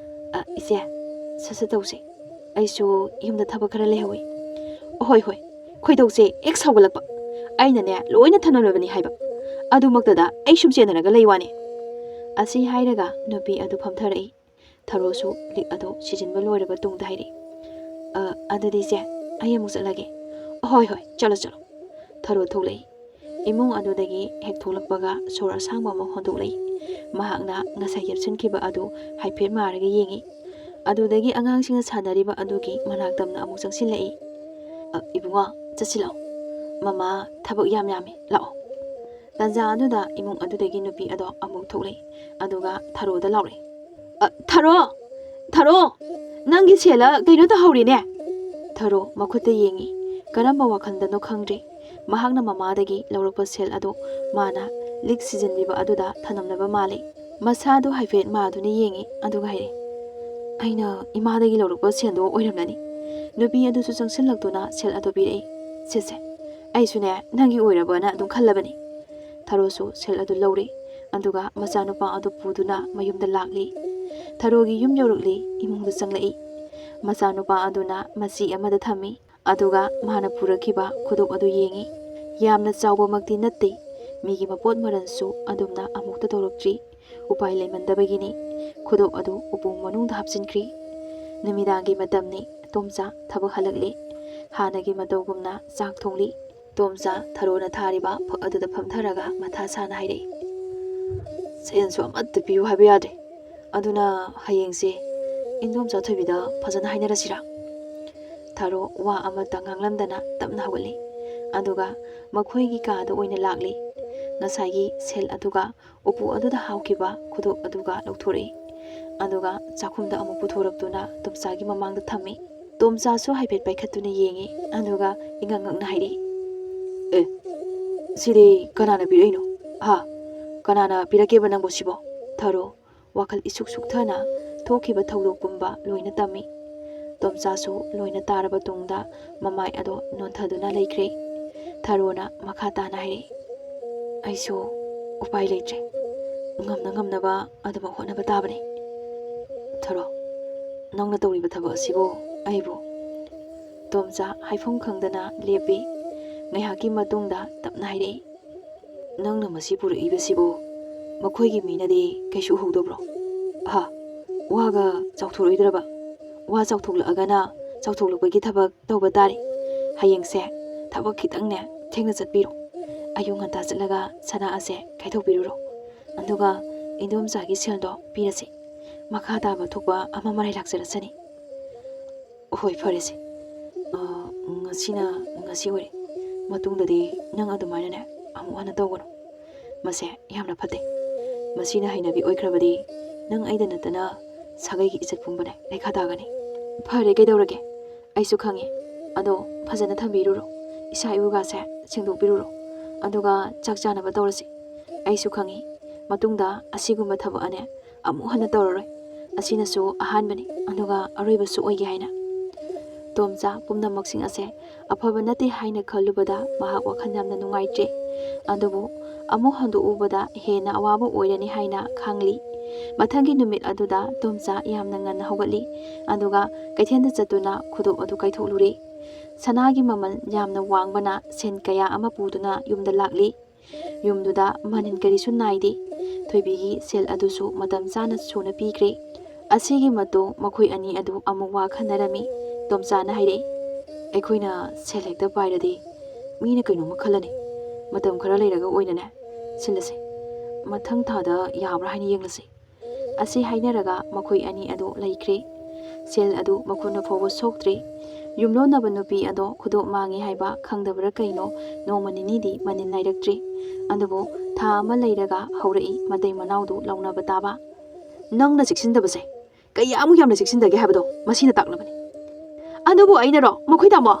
"ꯑ, ꯏꯆꯦ, ꯁꯠ ꯁꯠ ꯇꯧꯁꯦ꯫ ꯑꯩꯁꯨ ꯌꯨꯝꯗ ꯊꯕꯛ ꯈꯔ ꯂꯩꯍꯧꯋꯤ꯫" "ꯍꯣꯏ, ꯍꯣꯏ, ꯈꯣꯏꯗꯧꯁꯦ ꯍꯦꯛ ꯁꯥꯎꯒꯠꯂꯛꯄ꯫ ꯑꯩꯅꯅꯦ, ꯂꯣꯏꯅ ꯊꯅꯝꯂꯕꯅꯤ ꯍꯥꯏꯕ꯫ ꯑꯗꯨꯃꯛꯇꯗ ꯑꯩ ꯁꯨꯝ ꯆꯦꯟꯅꯔꯒ ꯂꯩ ꯋꯥꯅꯤ꯫" ꯑꯁꯤ ꯍꯥꯏꯔꯒ ꯅꯨꯄꯤ ꯑꯗꯨ ꯐꯝꯊꯔꯛꯏ꯫ ꯊꯔꯣꯁꯨ ꯂꯤꯛ ꯑꯗꯨ ꯁꯤꯖꯤꯟꯕ ꯂꯣꯏꯔꯕ ꯇꯨꯡꯗ ꯍꯥꯏꯔꯛꯏ, "ꯑ, ꯑꯗꯨꯗꯤ ꯏꯆꯦ, ꯑꯩ ꯑꯃꯨꯛ ꯆꯠꯂꯒꯦ꯫" "ꯍꯣꯏ, ꯍꯣꯏ, ꯆꯠꯂꯣ, ꯆꯠꯂꯣ꯫" ꯊꯔꯣ ꯊꯣꯛꯂꯛꯏ꯫ ꯏꯃꯨꯡ ꯑꯗꯨꯗꯒꯤ ꯍꯦꯛ ꯊꯣꯛꯂꯛꯄꯒ ꯁꯣꯔ ꯑꯁꯥꯡꯕ ꯑꯃ ꯍꯣꯟꯗꯣꯛꯂꯛꯏ꯫ ꯃꯍꯥꯛꯅ ꯉꯁꯥꯏ ꯌꯦꯞꯁꯤꯟꯈꯤꯕ ꯑꯗꯨ ꯍꯥꯏꯐꯦꯠ ꯃꯥꯔꯒ ꯌꯦꯡꯉꯤ꯫ ꯑꯗꯨꯗꯒꯤ ꯑꯉꯥꯡꯁꯤꯡꯅ ꯁꯥꯟꯅꯔꯤꯕ ꯑꯗꯨꯒꯤ ꯃꯅꯥꯛ ꯇꯝꯅ ꯑꯃꯨꯛ ꯆꯪꯁꯤꯜꯂꯛꯏ꯫ "ꯑ, ꯏꯕꯨꯡꯉꯣ, ꯆꯠꯁꯤꯜꯂꯛꯑꯣ꯫ ꯃꯃꯥ ꯊꯕꯛ ꯌꯥꯝ ꯌꯥꯝꯃꯤ, ꯂꯥꯛꯑꯣ꯫" ꯇꯥꯟꯖꯥ ꯑꯗꯨꯗ ꯏꯃꯨꯡ ꯑꯗꯨꯗꯒꯤ ꯅꯨꯄꯤ ꯑꯗꯣ ꯑꯃꯨꯛ ꯊꯣꯛꯂꯛꯏ, ꯑꯗꯨꯒ ꯊꯔꯣꯗ ꯂꯥꯎꯔꯛꯏ, "ꯑ, ꯊꯔꯣ! ꯊꯔꯣ! ꯅꯪꯒꯤ ꯁꯦꯜꯂ ꯀꯩꯅꯣ ꯇꯧꯍꯧꯔꯤꯅꯦ!" ꯊꯔꯣ ꯃꯈꯨꯠꯇ ꯌꯦꯡꯉꯤ꯫ ꯀꯔꯝꯕ ꯋꯥꯈꯜꯗꯅꯣ ꯈꯪꯗ꯭ꯔꯦ꯫ ꯃꯍꯥꯛꯅ ꯃꯃꯥꯗꯒꯤ ꯂꯧꯔꯛꯄ ꯁꯦꯜ ꯑꯗꯨ ꯃꯥꯅ ꯂꯤꯛ ꯁꯤꯖꯤꯟꯕꯤꯕ ꯑꯗꯨꯗ ꯊꯅꯝꯂꯕ ꯃꯥꯜꯂꯤ꯫ ꯃꯁꯥꯗꯨ ꯍꯥꯏꯐꯦꯠ ꯃꯥꯗꯨꯅ ꯌꯦꯡꯉꯤ, ꯑꯗꯨꯒ ꯍꯥꯏꯔꯛꯏ, "ꯑꯩꯅ ꯏꯃꯥꯗꯒꯤ ꯂꯧꯔꯛꯄ ꯁꯦꯜꯗꯣ ꯑꯣꯏꯔꯝꯂꯅꯤ꯫" ꯅꯨꯄꯤ ꯑꯗꯨꯁꯨ ꯆꯪꯁꯤꯜꯂꯛꯇꯨꯅ ꯁꯦꯜ ꯑꯗꯨ ꯄꯤꯔꯛꯏ꯫ "ꯁꯦ, ꯁꯦ, ꯑꯩꯁꯨꯅꯦ ꯅꯪꯒꯤ ꯑꯣꯏꯔꯕꯅ ꯑꯗꯨꯝ ꯈꯜꯂꯕꯅꯤ꯫" ꯊꯔꯣꯁꯨ ꯁꯦꯜ ꯑꯗꯨ ꯂꯧꯔꯦ, ꯑꯗꯨꯒ ꯃꯆꯥꯅꯨꯄꯥ ꯑꯗꯨ ꯄꯨꯗꯨꯅ ꯃꯌꯨꯝꯗ ꯂꯥꯛꯂꯤ꯫ ꯊꯔꯣꯒꯤ ꯌꯨꯝ ꯌꯧꯔꯛꯂꯤ, ꯏꯃꯨꯡꯗ ꯆꯪꯂꯛꯏ꯫ ꯃꯆꯥꯅꯨꯄꯥ ꯑꯗꯨꯅ ꯃꯆꯤ ꯑꯃꯗ ꯊꯝꯃꯤ, ꯑꯗꯨꯒ ꯃꯥꯅ ꯄꯨꯔꯛꯈꯤꯕ ꯈꯨꯗꯣꯞ ꯑꯗꯨ ꯌꯦꯡꯉꯤ꯫ ꯌꯥꯝꯅ ꯆꯥꯎꯕꯃꯛꯇꯤ ꯅꯠꯇꯦ, ꯃꯤꯒꯤ ꯃꯄꯣꯠ ꯃꯔꯜꯁꯨ ꯑꯗꯨꯝꯅ ꯑꯃꯨꯛꯇ ꯇꯧꯔꯛꯇ꯭ꯔꯤ꯫ ꯎꯄꯥꯏ ꯂꯩꯃꯟꯗꯕꯒꯤꯅꯤ꯫ ꯈꯨꯗꯣꯞ ꯑꯗꯨ ꯎꯄꯨ ꯃꯅꯨꯡꯗ ꯍꯥꯞꯆꯤꯟꯈ꯭ꯔꯤ꯫ ꯅꯨꯃꯤꯗꯥꯡꯒꯤ ꯃꯇꯝꯅꯤ꯫ ꯇꯣꯝꯆꯥ ꯊꯕꯛ ꯍꯜꯂꯛꯂꯦ꯫ ꯍꯥꯟꯅꯒꯤ ꯃꯇꯧꯒꯨꯝꯅ ꯆꯥꯛ ꯊꯣꯡꯂꯤ꯫ ꯇꯣꯝꯆꯥ ꯊꯔꯣꯅ ꯊꯥꯔꯤꯕ ꯐꯛ ꯑꯗꯨꯗ ꯐꯝꯊꯔꯒ ꯃꯊꯥ ꯁꯥꯅ ꯍꯥꯏꯔꯛꯏ, "ꯁꯦꯟꯁꯨ ꯑꯃꯠꯇ ꯄꯤꯌꯨ ꯍꯥꯏꯕ ꯌꯥꯗ꯭ꯔꯦ꯫ ꯑꯗꯨꯅ ꯍꯌꯦꯡꯁꯦ ꯏꯟꯗꯣꯝꯆꯥ ꯊꯣꯏꯕꯤꯗ ꯐꯖꯅ ꯍꯥꯏꯅꯔꯁꯤꯔꯥ?" ꯊꯔꯣ ꯋꯥ ꯑꯃꯠꯇ ꯉꯥꯡꯂꯝꯗꯅ ꯇꯞꯅ ꯍꯧꯒꯠꯂꯤ꯫ ꯑꯗꯨꯒ ꯃꯈꯣꯏꯒꯤ ꯀꯥꯗ ꯑꯣꯏꯅ ꯂꯥꯛꯂꯤ꯫ ꯉꯁꯥꯏꯒꯤ ꯁꯦꯜ ꯑꯗꯨꯒ ꯎꯄꯨ ꯑꯗꯨꯗ ꯍꯥꯞꯈꯤꯕ ꯈꯨꯗꯣꯞ ꯑꯗꯨꯒ ꯂꯧꯊꯣꯔꯛꯏ꯫ ꯑꯗꯨꯒ ꯆꯥꯛꯈꯨꯝꯗ ꯑꯃꯨꯛ ꯄꯨꯊꯣꯔꯛꯇꯨꯅ ꯇꯣꯝꯆꯥꯒꯤ ꯃꯃꯥꯡꯗ ꯊꯝꯃꯤ꯫ ꯇꯣꯝꯆꯥꯁꯨ ꯍꯥꯏꯐꯦꯠ ꯄꯥꯏꯈꯠꯇꯨꯅ ꯌꯦꯡꯉꯤ, ꯑꯗꯨꯒ ꯏꯉꯛ ꯉꯛꯅ ꯍꯥꯏꯔꯛꯏ, "ꯑꯦ, ꯁꯤꯗꯤ ꯀꯅꯥꯅ ꯄꯤꯔꯛꯏꯅꯣ? ꯍꯥ? ꯀꯅꯥꯅ ꯄꯤꯔꯛꯀꯦꯕ ꯅꯪꯕꯨ ꯁꯤꯕꯣ?" ꯊꯔꯣ ꯋꯥꯈꯜ ꯏꯁꯨꯛ ꯁꯨꯛꯊꯅ ꯊꯣꯛꯈꯤꯕ ꯊꯧꯗꯣꯛ ꯄꯨꯝꯕ ꯂꯣꯏꯅ ꯇꯝꯃꯤ꯫ ꯇꯣꯝꯆꯥꯁꯨ ꯂꯣꯏꯅ ꯇꯥꯔꯕ ꯇꯨꯡꯗ ꯃꯃꯥꯏ ꯑꯗꯣ ꯅꯣꯟꯊꯗꯨꯅ ꯂꯩꯈ꯭ꯔꯦ꯫ ꯊꯔꯣꯅ ꯃꯈꯥ ꯇꯥꯅ ꯍꯥꯏꯔꯛꯏ, "ꯑꯩꯁꯨ ꯎꯄꯥꯏ ꯂꯩꯇ꯭ꯔꯦ꯫ ꯉꯝꯅ ꯉꯝꯅꯕ ꯑꯗꯨꯃꯛ ꯍꯣꯠꯅꯕ ꯇꯥꯕꯅꯤ꯫ ꯊꯔꯣ, ꯅꯪꯅ ꯇꯧꯔꯤꯕ ꯊꯕꯛ ꯑꯁꯤꯕꯨ ꯑꯩꯕꯨ?" ꯇꯣꯝꯆꯥ ꯍꯥꯏꯐꯝ ꯈꯪꯗꯅ ꯂꯦꯞꯄꯤ꯫ ꯉꯥꯏꯍꯥꯛꯀꯤ ꯃꯇꯨꯡꯗ ꯇꯞꯅ ꯍꯥꯏꯔꯛꯏ, "ꯅꯪꯅ ꯃꯁꯤ ꯄꯨꯔꯛꯏꯕꯁꯤꯕꯨ ꯃꯈꯣꯏꯒꯤ ꯃꯤꯅꯗꯤ ꯀꯩꯁꯨ ꯎꯍꯧꯗꯕ꯭ꯔꯣ?" "ꯍꯥ?" ꯋꯥꯒ ꯆꯥꯎꯊꯣꯛꯂꯣꯏꯗ꯭ꯔꯕ? ꯋꯥ ꯆꯥꯎꯊꯣꯛꯂꯛꯑꯒꯅ ꯆꯥꯎꯊꯣꯛꯂꯛꯄꯒꯤ ꯊꯕꯛ ꯇꯧꯕ ꯇꯥꯔꯦ꯫ ꯍꯌꯦꯡꯁꯦ ꯊꯕꯛ ꯈꯤꯇꯪꯅꯦ ꯊꯦꯡꯅ ꯆꯠꯄꯤꯔꯣ꯫ ꯑꯌꯨꯛ ꯉꯟꯇꯥ ꯆꯠꯂꯒ ꯁꯅꯥ ꯑꯁꯦ ꯀꯥꯏꯊꯣꯛꯄꯤꯔꯨꯔꯣ꯫ ꯑꯗꯨꯒ ꯏꯟꯗꯣꯝꯆꯥꯒꯤ ꯁꯦꯜꯗꯣ ꯄꯤꯔꯁꯤ꯫ ꯃꯈꯥ ꯇꯥꯕ ꯊꯣꯛꯄ ꯑꯃ ꯃꯔꯥꯏ ꯂꯥꯛꯆꯔꯁꯅꯤ꯫ ꯍꯣꯏ, ꯐꯔꯦꯁꯦ꯫ ꯑ, ꯉꯁꯤꯅ ꯉꯁꯤ ꯑꯣꯏꯔꯦ꯫ ꯃꯇꯨꯡꯗꯗꯤ ꯅꯪ ꯑꯗꯨꯃꯥꯏꯅꯅꯦ ꯑꯃꯨꯛ ꯍꯟꯅ ꯇꯧꯒꯅꯨ꯫ ꯃꯁꯦ ꯌꯥꯝꯅ ꯐꯠꯇꯦ꯫ ꯃꯁꯤꯅ ꯍꯩꯅꯕꯤ ꯑꯣꯏꯈ꯭ꯔꯕꯗꯤ ꯅꯪ ꯑꯩꯗ ꯅꯠꯇꯅ ꯁꯥꯒꯩꯒꯤ ꯏꯖꯠ ꯄꯨꯝꯕꯅꯦ ꯂꯩꯈꯥ ꯇꯥꯒꯅꯤ꯫ ꯐꯔꯦ, ꯀꯩꯗꯧꯔꯒꯦ? ꯑꯩꯁꯨ ꯈꯪꯉꯦ꯫ ꯑꯗꯣ ꯐꯖꯅ ꯊꯝꯕꯤꯔꯨꯔꯣ꯫ ꯏꯁꯥ ꯏꯎꯒꯥꯁꯦ ꯁꯦꯡꯗꯣꯛꯄꯤꯔꯨꯔꯣ꯫ ꯑꯗꯨꯒ ꯆꯥꯛ ꯆꯥꯅꯕ ꯇꯧꯔꯁꯤ꯫ ꯑꯩꯁꯨ ꯈꯪꯉꯤ, ꯃꯇꯨꯡꯗ ꯑꯁꯤꯒꯨꯝꯕ ꯊꯕꯛ ꯑꯅꯦ ꯑꯃꯨꯛ ꯍꯟꯅ ꯇꯧꯔꯔꯣꯏ꯫ ꯑꯁꯤꯅꯁꯨ ꯑꯍꯥꯟꯕꯅꯤ, ꯑꯗꯨꯒ ꯑꯔꯣꯏꯕꯁꯨ ꯑꯣꯏꯒꯦ ꯍꯥꯏꯅ꯫ ꯇꯣꯝꯆꯥ, ꯄꯨꯝꯅꯃꯛꯁꯤꯡ ꯑꯁꯦ ꯑꯐꯕ ꯅꯠꯇꯦ ꯍꯥꯏꯅ ꯈꯜꯂꯨꯕꯗ ꯃꯍꯥꯛ ꯋꯥꯈꯜ ꯌꯥꯝꯅ ꯅꯨꯡꯉꯥꯏꯇ꯭ꯔꯦ꯫ ꯑꯗꯨꯕꯨ ꯑꯃꯨꯛ ꯍꯟꯗꯣꯛꯎꯕꯗ ꯍꯦꯟꯅ ꯑꯋꯥꯕ ꯑꯣꯏꯔꯅꯤ ꯍꯥꯏꯅ ꯈꯪꯂꯤ꯫ ꯃꯊꯪꯒꯤ ꯅꯨꯃꯤꯠ ꯑꯗꯨꯗ ꯇꯣꯝꯆꯥ ꯌꯥꯝꯅ ꯉꯟꯅ ꯍꯧꯒꯠꯂꯤ, ꯑꯗꯨꯒ ꯀꯩꯊꯦꯜꯗ ꯆꯠꯇꯨꯅ ꯈꯨꯗꯣꯞ ꯑꯗꯨ ꯀꯥꯏꯊꯣꯛꯂꯨꯔꯦ꯫ ꯁꯅꯥꯒꯤ ꯃꯃꯜ ꯌꯥꯝꯅ ꯋꯥꯡꯕꯅ ꯁꯦꯟ ꯀꯌꯥ ꯑꯃ ꯄꯨꯗꯨꯅ ꯌꯨꯝꯗ ꯂꯥꯛꯂꯤ꯫ ꯌꯨꯝꯗꯨꯗ ꯃꯅꯤꯟ ꯀꯔꯤꯁꯨ ꯅꯥꯏꯗꯦ꯫ ꯊꯣꯏꯕꯤꯒꯤ ꯁꯦꯜ ꯑꯗꯨꯁꯨ ꯃꯇꯝ ꯆꯥꯅ ꯁꯨꯅ ꯄꯤꯈ꯭ꯔꯦ꯫ ꯑꯁꯤꯒꯤ ꯃꯇꯨꯡ ꯃꯈꯣꯏ ꯑꯅꯤ ꯑꯗꯨ ꯑꯃꯨꯛ ꯋꯥ ꯈꯟꯅꯔꯝꯃꯤ꯫ ꯇꯣꯝꯆꯥꯅ ꯍꯥꯏꯔꯛꯏ, "ꯑꯩꯈꯣꯏꯅ ꯁꯦꯜ ꯍꯦꯛꯇ ꯄꯥꯏꯔꯗꯤ ꯃꯤꯅ ꯀꯩꯅꯣꯝꯃ ꯈꯜꯂꯅꯤ꯫ ꯃꯇꯝ ꯈꯔ ꯂꯩꯔꯒ ꯑꯣꯏꯅꯅꯦ ꯁꯤꯜꯂꯁꯤ꯫ ꯃꯊꯪ ꯊꯥꯗ ꯌꯥꯕ꯭ꯔꯥ ꯍꯥꯏꯅ ꯌꯦꯡꯂꯁꯤ꯫" ꯑꯁꯤ ꯍꯥꯏꯅꯔꯒ ꯃꯈꯣꯏ ꯑꯅꯤ ꯑꯗꯨ ꯂꯩꯈ꯭ꯔꯦ꯫ ꯁꯦꯜ ꯑꯗꯨ ꯃꯈꯨꯠꯅ ꯐꯥꯎꯕ ꯁꯣꯛꯇ꯭ꯔꯦ꯫ ꯌꯨꯝꯂꯣꯟꯅꯕ ꯅꯨꯄꯤ ꯑꯗꯣ ꯈꯨꯗꯣꯞ ꯃꯥꯡꯉꯤ ꯍꯥꯏꯕ ꯈꯪꯗꯕ꯭ꯔꯥ ꯀꯩꯅꯣ, ꯅꯣꯡꯃ ꯅꯤꯅꯤꯗꯤ ꯃꯅꯤꯟ ꯅꯥꯏꯔꯛꯇ꯭ꯔꯦ꯫ ꯑꯗꯨꯕꯨ ꯊꯥ ꯑꯃ ꯂꯩꯔꯒ ꯍꯧꯔꯛꯏ ꯃꯇꯩ ꯃꯅꯥꯎꯗꯨ ꯂꯧꯅꯕ ꯇꯥꯕ꯫ "ꯅꯪꯅ ꯆꯦꯛꯁꯤꯟꯗꯕꯁꯦ ꯀꯌꯥꯃꯨꯛ ꯌꯥꯝꯅ ꯆꯦꯛꯁꯤꯟꯗꯒꯦ ꯍꯥꯏꯕꯗꯣ ꯃꯁꯤꯅ ꯇꯥꯛꯂꯕꯅꯤ꯫ ꯑꯗꯨꯕꯨ ꯑꯩꯅꯔꯣ, ꯃꯈꯣꯏ ꯇꯥꯃꯣ?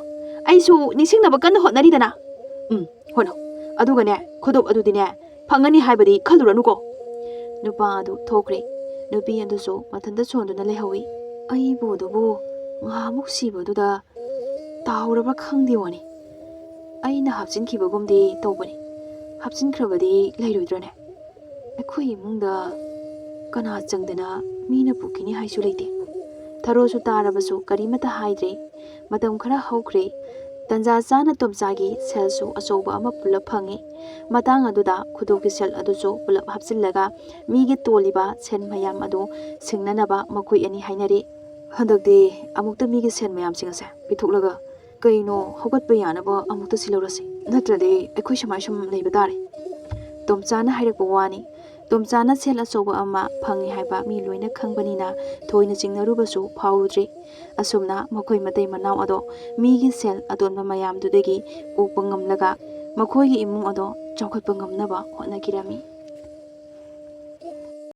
ꯑꯩꯁꯨ ꯅꯤꯡꯁꯤꯡꯅꯕ ꯀꯟꯅ ꯍꯣꯠꯅꯔꯤꯗꯅ꯫" "ꯎꯝ, ꯍꯣꯠꯅꯧ꯫ ꯑꯗꯨꯒꯅꯦ, ꯈꯨꯗꯣꯞ ꯑꯗꯨꯗꯤꯅꯦ ꯐꯪꯒꯅꯤ ꯍꯥꯏꯕꯗꯤ ꯈꯜꯂꯨꯔꯅꯨꯀꯣ꯫" ꯅꯨꯄꯥ ꯑꯗꯨ ꯊꯣꯛꯈ꯭ꯔꯦ꯫ ꯅꯨꯄꯤ ꯑꯗꯨꯁꯨ ꯃꯊꯟꯇ ꯁꯣꯟꯗꯨꯅ ꯂꯩꯍꯧꯏ꯫ ꯑꯩꯕꯨ ꯑꯗꯨꯕꯨ ꯉꯥꯏꯍꯥꯛꯃꯨꯛ ꯁꯤꯕꯗꯨꯗ ꯇꯥꯍꯧꯔꯕ꯭ꯔꯥ ꯈꯪꯗꯦ ꯋꯥꯅꯤ꯫ ꯑꯩꯅ ꯍꯥꯞꯆꯤꯟꯈꯤꯕꯒꯨꯝꯗꯤ ꯇꯧꯕꯅꯤ꯫ ꯍꯥꯞꯆꯤꯟꯈ꯭ꯔꯕꯗꯤ ꯂꯩꯔꯣꯏꯗ꯭ꯔꯅꯦ? ꯑꯩꯈꯣꯏ ꯏꯃꯨꯡꯗ ꯀꯅꯥ ꯆꯪꯗꯅ ꯃꯤꯅ ꯄꯨꯈꯤꯅꯤ ꯍꯥꯏꯁꯨ ꯂꯩꯇꯦ꯫ ꯊꯔꯣꯁꯨ ꯇꯥꯔꯕꯁꯨ ꯀꯔꯤꯃꯠꯇ ꯍꯥꯏꯗ꯭ꯔꯦ꯫ ꯃꯇꯝ ꯈꯔ ꯍꯧꯈ꯭ꯔꯦ꯫ ꯇꯟꯖꯥ ꯆꯥꯅ ꯇꯣꯝꯆꯥꯒꯤ ꯁꯦꯜꯁꯨ ꯑꯆꯧꯕ ꯑꯃ ꯄꯨꯂꯞ ꯐꯪꯉꯤ꯫ ꯃꯇꯥꯡ ꯑꯗꯨꯗ ꯈꯨꯗꯣꯞꯀꯤ ꯁꯦꯜ ꯑꯗꯨꯁꯨ ꯄꯨꯂꯞ ꯍꯥꯞꯆꯤꯜꯂꯒ ꯃꯤꯒꯤ ꯇꯣꯜꯂꯤꯕ ꯁꯦꯟ ꯃꯌꯥꯝ ꯑꯗꯨ ꯁꯤꯡꯅꯅꯕ ꯃꯈꯣꯏ ꯑꯅꯤ ꯍꯥꯏꯅꯔꯤ꯫ "ꯍꯟꯗꯛꯇꯤ ꯑꯃꯨꯛꯇ ꯃꯤꯒꯤ ꯁꯦꯟ ꯃꯌꯥꯝꯁꯤꯡ ꯑꯁꯦ ꯄꯤꯊꯣꯛꯂꯒ ꯀꯩꯅꯣ ꯍꯧꯒꯠꯄ ꯌꯥꯅꯕ ꯑꯃꯨꯛꯇ ꯁꯤꯜꯍꯧꯔꯁꯤ, ꯅꯠꯇ꯭ꯔꯗꯤ ꯑꯩꯈꯣꯏ ꯁꯨꯃꯥꯏ ꯁꯨꯝ ꯂꯩꯕ ꯇꯥꯔꯦ꯫" ꯇꯣꯝꯆꯥꯅ ꯍꯥꯏꯔꯛꯄ ꯋꯥꯅꯤ꯫ ꯇꯣꯝꯆꯥꯅ ꯁꯦꯜ ꯑꯆꯧꯕ ꯑꯃ ꯐꯪꯉꯤ ꯍꯥꯏꯕ ꯃꯤ ꯂꯣꯏꯅ ꯈꯪꯕꯅꯤꯅ ꯊꯣꯏꯅ ꯆꯤꯡꯅꯔꯨꯕꯁꯨ ꯐꯥꯎꯔꯨꯗ꯭ꯔꯤ꯫ ꯑꯁꯨꯝꯅ ꯃꯈꯣꯏ ꯃꯇꯩ ꯃꯅꯥꯎ ꯑꯗꯣ ꯃꯤꯒꯤ ꯁꯦꯜ ꯑꯇꯣꯟꯕ ꯃꯌꯥꯝꯗꯨꯗꯒꯤ ꯀꯣꯛꯄ ꯉꯝꯂꯒ ꯃꯈꯣꯏꯒꯤ ꯏꯃꯨꯡ ꯑꯗꯣ ꯆꯥꯎꯈꯠꯄ ꯉꯝꯅꯕ ꯍꯣꯠꯅꯈꯤꯔꯝꯃꯤ꯫